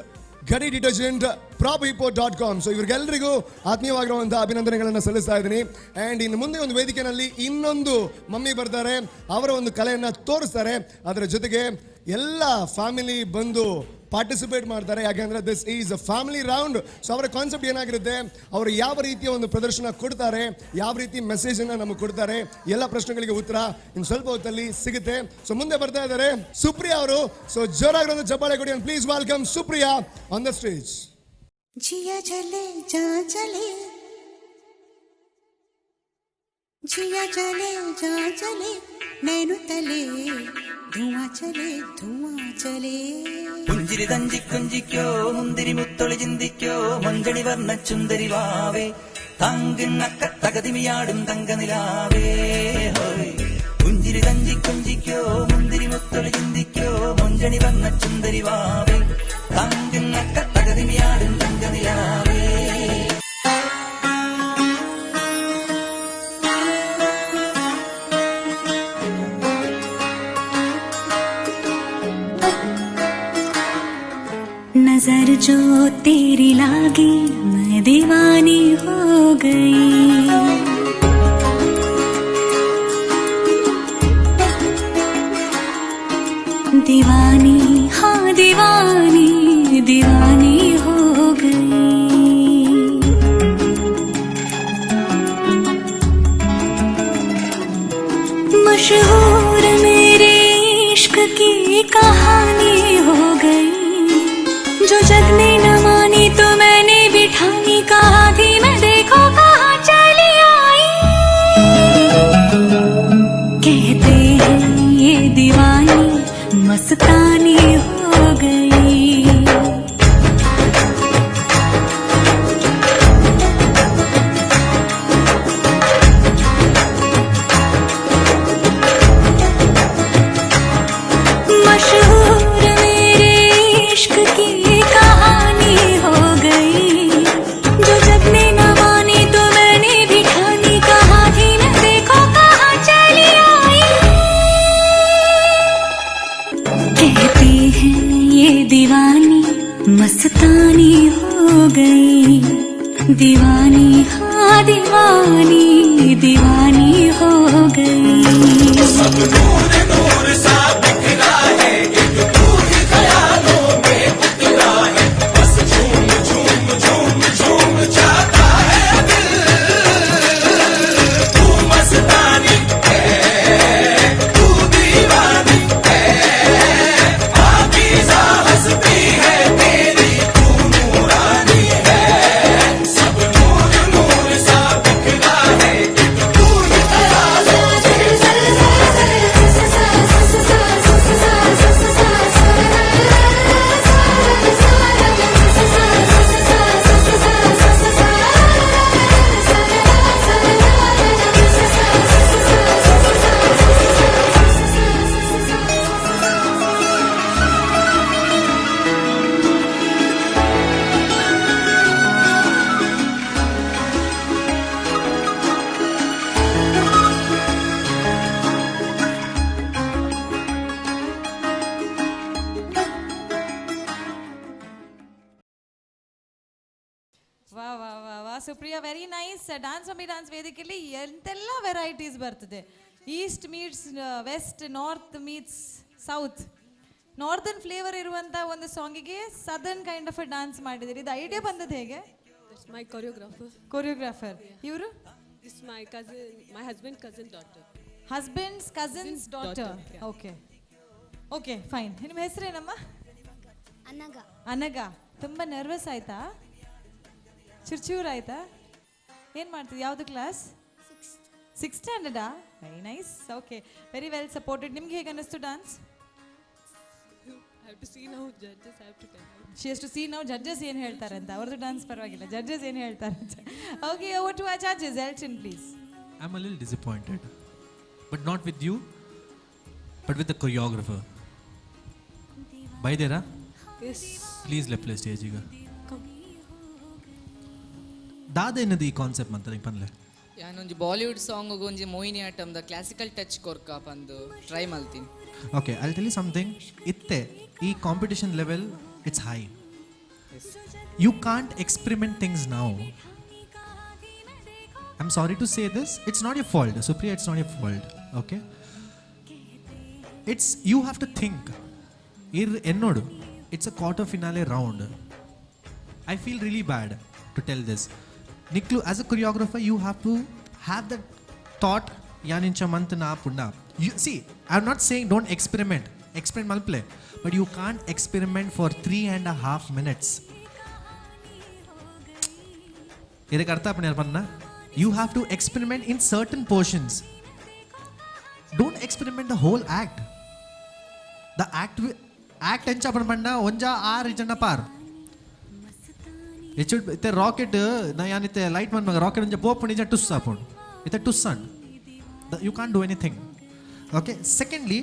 Ghadi detergent, ಪ್ರಾಬ್ಹಿಪೋ.ಕಾಮ್. ಸೊ ಇವ್ರಿಗೆಲ್ಲರಿಗೂ ಆತ್ಮೀಯವಾಗಿರುವಂತಹ ಅಭಿನಂದನೆಗಳನ್ನು ಸಲ್ಲಿಸ್ತಾ ಇದ್ದೀನಿ. And ಇನ್ನು ಮುಂದೆ ಒಂದು ವೇದಿಕೆಯಲ್ಲಿ ಇನ್ನೊಂದು mummy ಬರ್ತಾರೆ, ಅವರ ಒಂದು ಕಲೆಯನ್ನು ತೋರಿಸ್ತಾರೆ. ಅದರ ಜೊತೆಗೆ ಎಲ್ಲ ಫ್ಯಾಮಿಲಿ ಬಂದು ಪಾರ್ಟಿಸಿಪೇಟ್ ಮಾಡ್ತಾರೆ, ಯಾಕೆಂದ್ರೆ this is a family round. So ಅವರ ಕಾನ್ಸೆಪ್ಟ್ ಏನಾಗಿರುತ್ತೆ, ಅವರು ಯಾವ ರೀತಿಯ ಒಂದು ಪ್ರದರ್ಶನ ಕೊಡ್ತಾರೆ, ಯಾವ ರೀತಿ ಮೆಸೇಜನ್ನು ನಮಗೆ ಕೊಡ್ತಾರೆ, ಎಲ್ಲ ಪ್ರಶ್ನೆಗಳಿಗೆ ಉತ್ತರ ಇನ್ನು ಸ್ವಲ್ಪ ಹೊತ್ತಲ್ಲಿ ಸಿಗುತ್ತೆ. ಸೊ ಮುಂದೆ ಬರ್ತಾ ಇದ್ದಾರೆ ಸುಪ್ರಿಯಾ ಅವರು. ಸೊ ಜೋರಾಗಿರೋ ಒಂದು ಚಪ್ಪಾಳೆ ಕೊಡಿ. Please welcome Supriya on the stage. जिया जले जा जले, जिया जले जा जले, नैनु तले धुआं चले, धुआं चले. പുഞ്ചിരി തഞ്ചി കുഞ്ചിക്കോ, മുന്തിരി മുത്തൊളി ചിന്തിക്കോ, മഞ്ചണി വർണ്ണ ചുന്ദരി വാവേ, തങ്കിണ്ണക്ക തകതിമിയാടും തങ്കനിലാവേ. ഹോയ്. പുഞ്ചിരി തഞ്ചി കുഞ്ചിക്കോ, മുന്തിരി മുത്തൊളി ചിന്തിക്കോ, മൊഞ്ചണി വർണ്ണ ചുന്ദരി വാവേ, തങ്കിണ്ണക്ക തകതിമിയാടും തങ്കനിലാവേ. नजर जो तेरी लागी, मैं दीवानी हो गई। दीवानी, हाँ दीवानी, दीवानी हो गई। मशहूर मेरे इश्क की कहानी हो गई। जो जग ने न मानी तो मैंने भी ठानी, कहा थी मैं देखो कहाँ चली आई। कहते हैं ये दीवानी मस्तानी हो गई। मशहूर मेरे इश्क की कहानी हो गई। जो जग ने न मानी तो मैंने भी ठानी, कहा थी मैं देखो कहाँ चली आई। कहते हैं ये दीवानी मस्तानी हो गई। दीवानी, हाँ दीवानी, दीवानी हो गई। सब नूर नूर सा बिखरा है, एक तू ही ख्यालों में उतरा है, बस झूम झूम झूम झूम जाता है दिल। तू मस्तानी है, तू दीवानी है, पाकीज़ा हंसती है तेरी, तू नूरानी है। सब नूर नूर सा बिखरा है, एक तू ही ख्यालों में। ವಾ ವಾ ವಾ ವಾ Supriya, very nice. Dance mummy dance ವೇದಿಕೆಯಲ್ಲಿ ಎಂತೆಲ್ಲ ವೆರೈಟೀಸ್ ಬರ್ತದೆ. East meets west, north meets south, northern flavour ಇರುವಂಥ ಒಂದು ಸಾಂಗಿಗೆ southern kind of a dance ಮಾಡಿದ್ದೀರಿ. ಇದು ಐಡಿಯಾ ಬಂದದ್ದು ಹೇಗೆ? That's my choreographer. Choreographer ಇವರು? This is my cousin, my husband cousin daughter. Husband's cousin's daughter. Daughter, yeah. Okay okay, fine. ನಿಮ್ಮ ಹೆಸರೇನಮ್ಮ? ಅನಗ. ಅನಗ. ತುಂಬ nervous ಆಯ್ತಾ? ಚುರ್ಚೂರ್ ಆಯ್ತಾ? ಏನು ಮಾಡ್ತಿದ್ದೆ? ಯಾವುದು ಕ್ಲಾಸ್? ಸಿಕ್ಸ್ ಸ್ಟ್ಯಾಂಡರ್ಡಾ? Very nice. Okay, very well supported. ನಿಮ್ಗೆ ಹೇಗೆ ಅನ್ನಿಸ್ತು dance? I have to see now, judges have to tell. She has to see ನಾವು ಜಡ್ಜಸ್ ಏನು ಹೇಳ್ತಾರೆ ಅಂತ. ಅವ್ರದ್ದು ಡಾನ್ಸ್ ಪರವಾಗಿಲ್ಲ, ಜಡ್ಜಸ್ ಏನು ಹೇಳ್ತಾರೆ ಅಂತ. Okay, over to our judges. Elton, please. I'm a little disappointed, but not with you, but with the choreographer. ಬೈದೇರಾ? Yes. Please ಲೆಪ್ಲೆ ಸ್ಟೇಜ್ ಈಗ. Come. ದಾದ ಏನದು ಈ ಕಾನ್ಸೆಪ್ಟ್ ಅಂತ ನಿಂಗೆ ಪನ್ಲೆ? ಯಾನೊಂಜಿ ಬಾಲಿವುಡ್ ಸಾಂಗ್ ಒಂಜಿ ಮೋಹಿನಿ ಆಟಮ್ದ ಕ್ಲಾಸಿಕಲ್ ಟಚ್ ಕೊರ್ಕ ಪಂದು ಟ್ರೈ ಮಲ್ತೀನಿ. Okay, I tell you something. ಇತ್ತೆ ಈ competition level, it's high. You can't experiment things ನಾವು. I am sorry to say this, it's not your fault, Supriya, it's not your fault. Okay, it's you have to think. ಇರ್ ಎನ್ನೋಡು, it's a quarter finale round. I feel really bad to tell this. ನಿಕ್ಲು as a choreographer you have to have that thought. ಯಾನಿಂಚ month ನಾ ಪುಣ್ಣ, you see, I am not saying don't experiment. Experiment ಮಲ್ಪ್ಲೆ, but you can't experiment for 3.5 minutes. ಇದಕ್ಕೆ ಅರ್ಥ ಪಣ್ಣ ಪನ್ನ, you have to experiment in certain portions. Don't experiment the whole act. The act act ಎಂಚ ಪಣ್ಣ ಒಂಜ ಆರು ಜನ ಪಾರ್ it ಇತ್ತೆ rocket ನಾ ಯಾನಿತ್ತೆ light ಮನ್ ಮಗ ರಾಕೆಟ್ ಒಂಜ ಪೋಪುಂಡು ಇಜ ಟುಸ್ ಆಪುಂಡು ಇತ್ತೆ ಟುಸ್ and you can't do anything. Okay, secondly,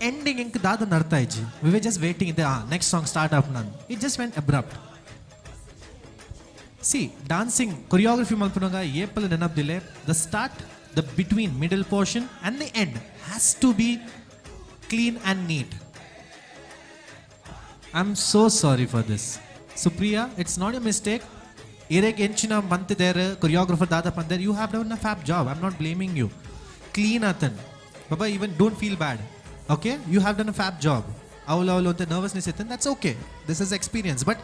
ending ಎಂಕ್ ದಾದ ಅರ್ಥ ಇಜ್ಜಿ. ವಿ we just waiting ಇದೆ ನೆಕ್ಸ್ಟ್ ಸಾಂಗ್ ಸ್ಟಾರ್ಟ್ ಆಪ್ ನಾನು. It just went abrupt. See, dancing choreography ಮಲ್ಪುನಾಗ ಏಪಲ್ ನೆನಪ್ದಿಲೆ, the start, the between middle portion and the end has to be clean and neat. I am so sorry for this, Supriya. It's not a mistake. ಇರೆಗ್ ಎಂಚಿನ ಮಂತಿದೇರ್, choreographer ದಾದ ಪಂದೇರ್, you have done a fab job. I am not blaming you. Clean ಆತನ್ Baba. Even don't feel bad, okay? You have done a fab job. ಅವಳು ಅವಳು ಅಂತ nervousness ಇತ್ತು, that's okay. This is experience, but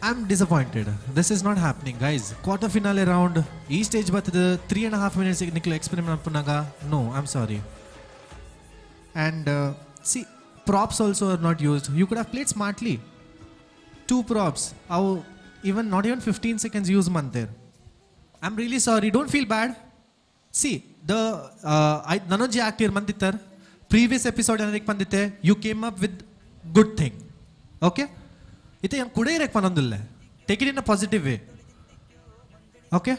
I am disappointed. This is not happening, guys. Quarter finale round ಈ ಸ್ಟೇಜ್ ಬರ್ತದೆ, 3.5 minutes ನಿಕ್ಲು experiment ಅನ್ಪುನಾಗ, no, I am sorry. And see, props also are not used. You could have played smartly. Two props ಅವು even not even 15 seconds use ಮಂತೇರ್. I am really sorry. Don't feel bad. See, the I ನನೊಂಜಿ actor ಮಂದಿತ್ತರ್ previous episode ಏನಕ್ಕೆ ಬಂದಿತ್ತೆ, you came up with good thing, okay? ಇತ್ತೆ ಏನು ಕುಡೆ ಇರಕ್ಕೆ ಪನೊಂದಿಲ್ಲ. Take it in a positive way, okay?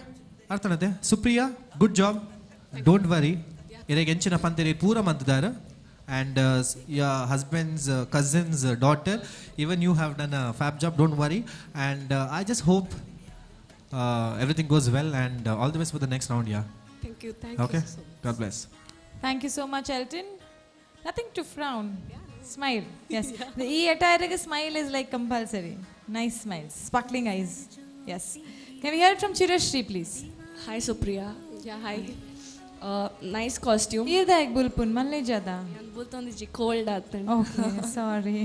ಅರ್ಥನತೆ? Supriya, good job. Don't worry. ಇರೆಗ್ ಎಂಚಿನ ಪಂತೆರಿ ಪೂರ ಮಂತಿದ್ದಾರೆ. And your husband's cousin's daughter, even you have done a fab job. Don't worry, and I just hope everything goes well, and all the best for the next round, yeah. Thank you, thank okay you so much. God bless. Thank you so much, Elton. Nothing to frown. Smile. Yes. The E attire smile is like compulsory. Nice smiles. Sparkling eyes. Yes. Can we hear it from Chirashri, please? Hi, Supriya. Yeah, hi. Nice costume. ಈರ್ದಾಗ್ ಬುಲ್ಪುನ್ ಮಲ್ಲೆ ಜಾದ. ಬುಲ್ತೊಂದಿಜ್ಜಿ, cold ಆತಂಡ್. Okay, sorry.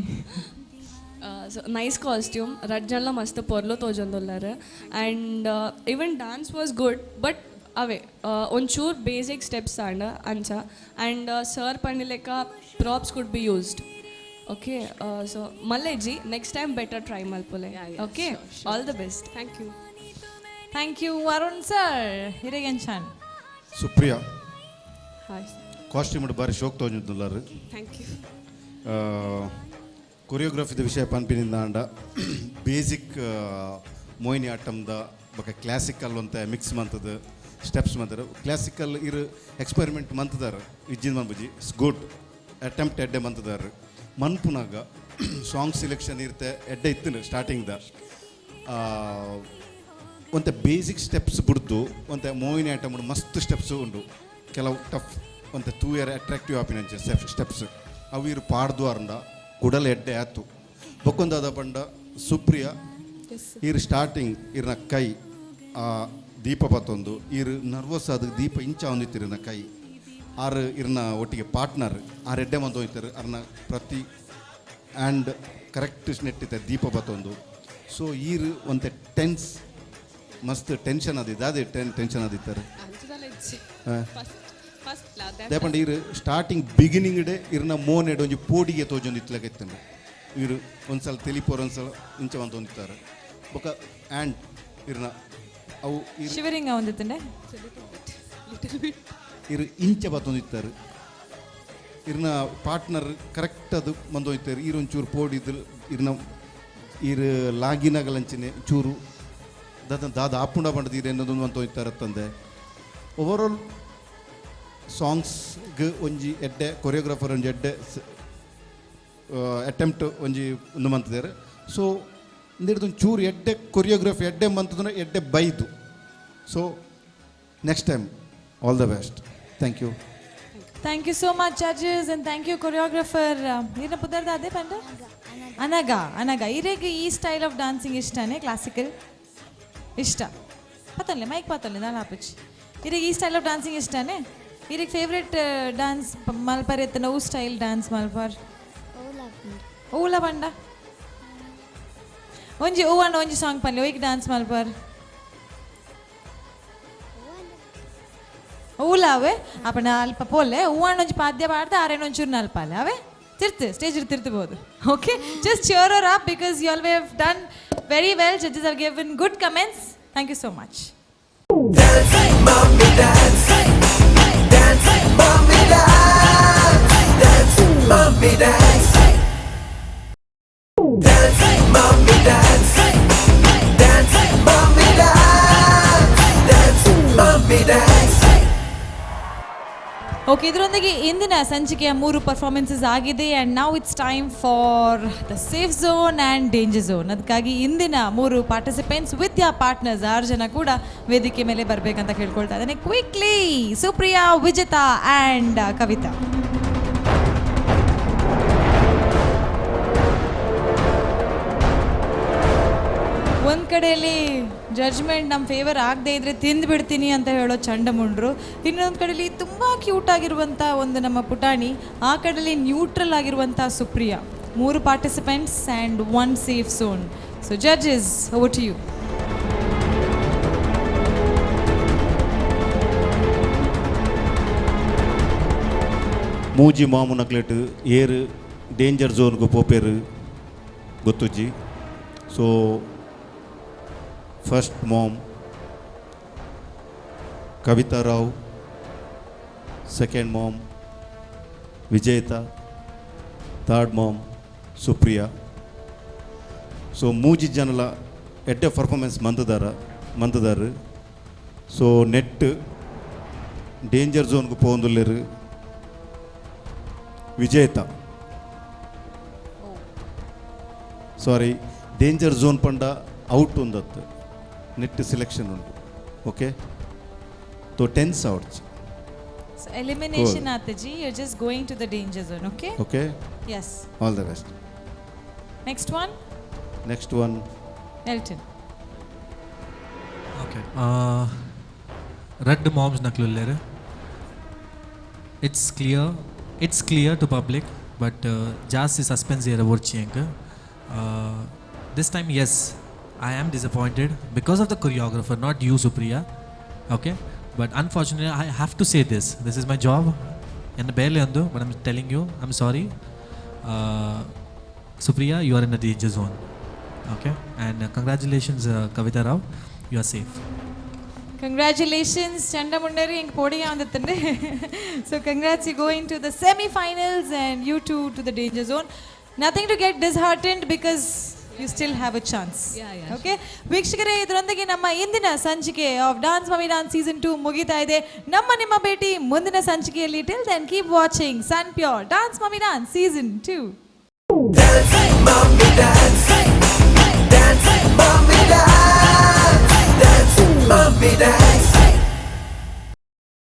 So nice costume. ರಡ್ಜನ್ಲ ಮಸ್ತ್ ಪೊರ್ಲು ತೋಜೊಂದುಲ್ಲಾರ, and even dance was good, but ಅವೇ ಒಂಚೂರು basic steps and ಅಂಚ. And sir ಪಂಡಿಲೆಕ್ಕ props could be used, okay? So ಮಲ್ಲೆಜ್ಜಿ, next time better try ಮಲ್ಪುಲೆ. Okay, all the best. Thank you. Thank you, Arun sir. ಹಿರೇಗಂಚಾನ್. Supriya. Hi. Costume ಬಾರಿ ಶೋಕ್ ತೋಜುಂದುಲ್ಲಾರು. Thank you. ಕೊರಿಯೋಗ್ರಫಿದ ವಿಷಯ ಪನ್ಪಿನಿಂದ ಆಂಡ, basic Mohini ಆಟಮ್ದ ಬೊಕ classical ಒಂತೆ mix ಮಂತದ steps ಮಂತದ. Classical ಇರು experiment ಮಂತದಾರ ಇಜ್ಜಿನ ಮನ್ಬುಜಿ. It's good attempt. ಎಡ್ಡೆ ಮಂತದಾರ. ಮನ್ಪುನಾಗ song selection ಇರುತ್ತೆ, ಎಡ್ಡೆ ಇತ್ತು ಸ್ಟಾರ್ಟಿಂಗ್ದ. ಒಂತೆ ಬೇಸಿಕ್ ಸ್ಟೆಪ್ಸ್ ಬುಡ್ದು ಒಂತೆ ಮೋಹಿನಿ ಆಟಮ್ ಮಸ್ತ್ ಸ್ಟೆಪ್ಸ್ ಉಂಡು. ಕೆಲವು ಟಫ್ ಒಂತೆ ತೂಯರ್ ಅಟ್ರಾಕ್ಟಿವ್ ಆಪಿನಂಚೆ ಸ್ಟೆಪ್ಸ್ ಅವು ಇರು ಪಾಡ್ದು ಅರಂಡ ಕುಡಲ ಎಡ್ಡೆ ಆತು. ಬೊಕ್ಕೊಂದಾದ ಪಂಡ ಸುಪ್ರಿಯ, ಇರು ಸ್ಟಾರ್ಟಿಂಗ್ ಇರ್ನ ಕೈ ಆ ದೀಪ ಪತ್ತೊಂದು ಇರು ನರ್ವಸ್ ಆದ ದೀಪ ಇಂಚ ಒಂದಿತ್ತಿರನ ಕೈ. ಆರು ಇರ್ನ ಒಟ್ಟಿಗೆ ಪಾರ್ಟ್ನರ್ ಆರು ಎಡ್ಡೆ ಮಂತ ಹೋಯ್ತಾರೆ. ಅರ್ನ ಪ್ರತಿ ಆ್ಯಂಡ್ ಕರೆಕ್ಟ್ ನೆಟ್ಟಿತ್ತೆ ದೀಪ ಪತ್ತೊಂದು. ಸೊ ಈರು ಒಂತೆ ಟೆನ್ಸ್, ಮಸ್ತ್ ಟೆನ್ಷನ್ ಅದಿದ್ದು ಅದೇ ಟೆನ್ಷನ್ ಆದಿತ್ತಾರೆ. ದೇಪಂಡ ಇರು ಸ್ಟಾರ್ಟಿಂಗ್ ಬಿಗಿನಿಂಗ್ ಇಡೆ ಇರ್ನ ಮೋನೆಡ್ ಒಂಜಿ ಪೋಡಿಗೆ ತೋಜೊಂದು ಇತ್ಲಕ ಇತ್ತಂಡು. ಇರು ಒಂದ್ಸಲ ತೆಲಿಪೋರ್, ಒಂದ್ಸಲ ಇಂಚ ಒಂದು ಹೊಂದಿತ್ತಾರೆ. ಬೊಕ ಆ್ಯಂಡ್ ಇರ್ನ ಅವು ಶಿವರಿಂಗ್ ಒಂದಿತ್ತಂಡೆ. ಇರು ಇಂಚ ಬತ್ತೊಂದಿತ್ತಾರೆ. ಇರ್ನ ಪಾರ್ಟ್ನರ್ ಕರೆಕ್ಟ್ ಅದು ಬಂದೋಯ್ತಾರೆ. ಇರು ಒಂಚೂರು ಪೋಡಿದ್ರು ಇರ್ನ ಇರು ಲಾಗಿನಗಲಂಚಿನೆ ಚೂರು ದಾದ ದಾದ ಆಪುಂಡ ಬಂಡದ ಎನ್ನದೊಂದು ಅಂತ ಹೋಯ್ತಾರೆ ತಂದೆ. ಓವರ್ ಆಲ್ ಸಾಂಗ್ಸ್ಗೆ ಒಂಜಿ ಎಡ್ಡೆ ಕೊರಿಯೋಗ್ರಾಫರ್ ಒಂಜಿ ಎಡ್ಡೆ ಅಟೆಂಪ್ಟ್ ಒಂಜಿ ಒಂದು ಮಂತಿದ್ದಾರೆ. ಸೊ ಇಂದಿಡ್ದು ಒಂಚೂರು ಎಡ್ಡೆ ಕೊರಿಯೋಗ್ರಫಿ ಎಡ್ಡೆ ಮಂತದ ಎಡ್ಡೆ ಬೈದು. So next time all the best. Thank you. Thank you so much, judges, and thank you, choreographer. ಇರ್ನ ಪುದರ್ದ ಅದೇ ಪಂಡ ಅನಗ. ಅನಗ, ಇರೆಗ್ ಈ ಸ್ಟೈಲ್ ಆಫ್ ಡಾನ್ಸಿಂಗ್ ಇಷ್ಟನೇ? ಕ್ಲಾಸಿಕಲ್ ಇಷ್ಟ? ಪತ್ತನ್ಲೆ ಮೈಕ್ ಪತ್ತನ್ಲೆ ದಾಲ ಹಾಪುಚಿ. ಇರೆಗ್ ಈ ಸ್ಟೈಲ್ ಆಫ್ ಡಾನ್ಸಿಂಗ್ ಇಷ್ಟನೇ? ಇರೆಗ್ ಫೇವ್ರೆಟ್ ಡಾನ್ಸ್ ಮಲ್ಪರ್ ಎತ್ತನ ಓ ಸ್ಟೈಲ್ ಡಾನ್ಸ್ ಮಲ್ಪರ್? ಓಲ ಪಂಡ ಒಂಜಿ ಓ ಅಂಡ ಒಂಜಿ ಸಾಂಗ್ ಪನ್ಲೆ, ಒಯ್ಕ್ ಡಾನ್ಸ್ ಮಲ್ಪರ್ ಓಲಾವೆ ಅಪ್ಪಣ ಅಲ್ಪ ಪೋಲೆ. ಹೂವಣ್ಣ ಒಂಜಿ ಪಾದ್ಯ ಪಾಡ್ದು ಆರೇನು ಒಂಚೂರು ನಲ್ಪಾಲೆ ಅವೇ ತಿರ್ತು stage ತಿರ್ತಿಬೋದು. Okay, just cheer her up because you all have done very well. Judges have given good comments. Thank you so much. Mommy dance, dance, mommy dance, dance, mommy dance, dance, mommy dance, dance, mommy dance, dance, mommy dance. Okay, ಇದರೊಂದಿಗೆ ಇಂದಿನ ಸಂಚಿಕೆಯ ಮೂರು performances ಆಗಿದೆ, and now it's time for the safe zone and danger zone. ಅದಕ್ಕಾಗಿ ಇಂದಿನ ಮೂರು participants with ಯಾ partners, ಆರು ಜನ ಕೂಡ ವೇದಿಕೆ ಮೇಲೆ ಬರಬೇಕಂತ ಕೇಳ್ಕೊಳ್ತಾ ಇದ್ದೇನೆ. Quickly, Supriya, Vijetha and Kavitha. ಕಡೆಯಲ್ಲಿ ಜಡ್ಜ್ಮೆಂಟ್ ನಮ್ಮ ಫೇವರ್ ಆಗದೆ ಇದ್ರೆ ತಿಂದು ಬಿಡ್ತೀನಿ ಅಂತ ಹೇಳೋ ಚಂಡಮುಂಡ್ರು, ಇನ್ನೊಂದು ಕಡೆಯಲ್ಲಿ ತುಂಬ ಕ್ಯೂಟ್ ಆಗಿರುವಂಥ ಒಂದು ನಮ್ಮ ಪುಟಾಣಿ, ಆ ಕಡೆಯಲ್ಲಿ ನ್ಯೂಟ್ರಲ್ ಆಗಿರುವಂಥ ಸುಪ್ರಿಯಾ. ಮೂರು participants and one safe zone. So judges, over to you. ಮೂಜಿ ಮಾಮುನಕ್ಲೆಟ್ ಏರು danger ಝೋನ್ಗೆ ಪೋಪೇರು ಗೊತ್ತುಜ್ಜಿ. So first mom Kavitha Rao, second mom Vijetha, third mom Supriya. So ಮೂಜಿ ಜನಲ ಎಡ್ಡೆ ಪರ್ಫಾರ್ಮೆನ್ಸ್ ಮಂತದಾರ. ಸೊ ನೆಟ್ ಡೇಂಜರ್ ಝೋನ್ಗೆ ಪೋಂದುಲ್ಲೇರು ವಿಜೇತ. ಸಾರಿ, ಡೇಂಜರ್ ಝೋನ್ ಪಂಡ ಔಟ್ ಒಂದತ್ತು ನೆಟ್ ಸೆಲೆಕ್ಷನ್ ಉಂಟು. ಓಕೆ, ತೋ tense outs. So elimination ಆತಜಿ, you just going to the danger zone. Okay? Okay. Yes. All the best. Next one. Next one Elton. Okay, ರಡ್ಡ್ moms ನಕ್ಲುಲ್ಲೇರು. It's clear, it's clear to public, but ಜಾಸ್ತಿ suspense ಏರ ಒರ್ಚಿ ಎಂಕ್. This time, yes, I am disappointed because of the choreographer, not you, Supriya. Okay, but unfortunately I have to say this, this is my job. ಎನ್ನ ಬೇಲೆ ಅಂದು, but I'm telling you, I am sorry Supriya, you are in a danger zone. Okay, and congratulations Kavitha Rao, you are safe. Congratulations ಚಂಡಮುಂಡರಿ, ಹಿಂಗೆ ಪೋಡಿಗೆ ಒಂದಿತ್ತಂಡೆ. So congrats, you going to the semifinals and you too to the danger zone. Nothing to get disheartened because you still have a chance. Yeah. Okay ವೀಕ್ಷಕರೇ, ಇದರೊಂದಿಗೆ ನಮ್ಮ ಇಂದಿನ ಸಂಚಿಕೆ of Dance Mummy Dance season 2 ಮುಗಿತಾ ಇದೆ. ನಮ್ಮ ನಿಮ್ಮ ಭೇಟಿ ಮುಂದಿನ ಸಂಚಿಕೆಯಲ್ಲಿ. Till then, keep watching Sun Pure Dance Mummy Dance season 2. Dance, mommy, dance. Dance, mommy, dance. Dance, mommy, dance.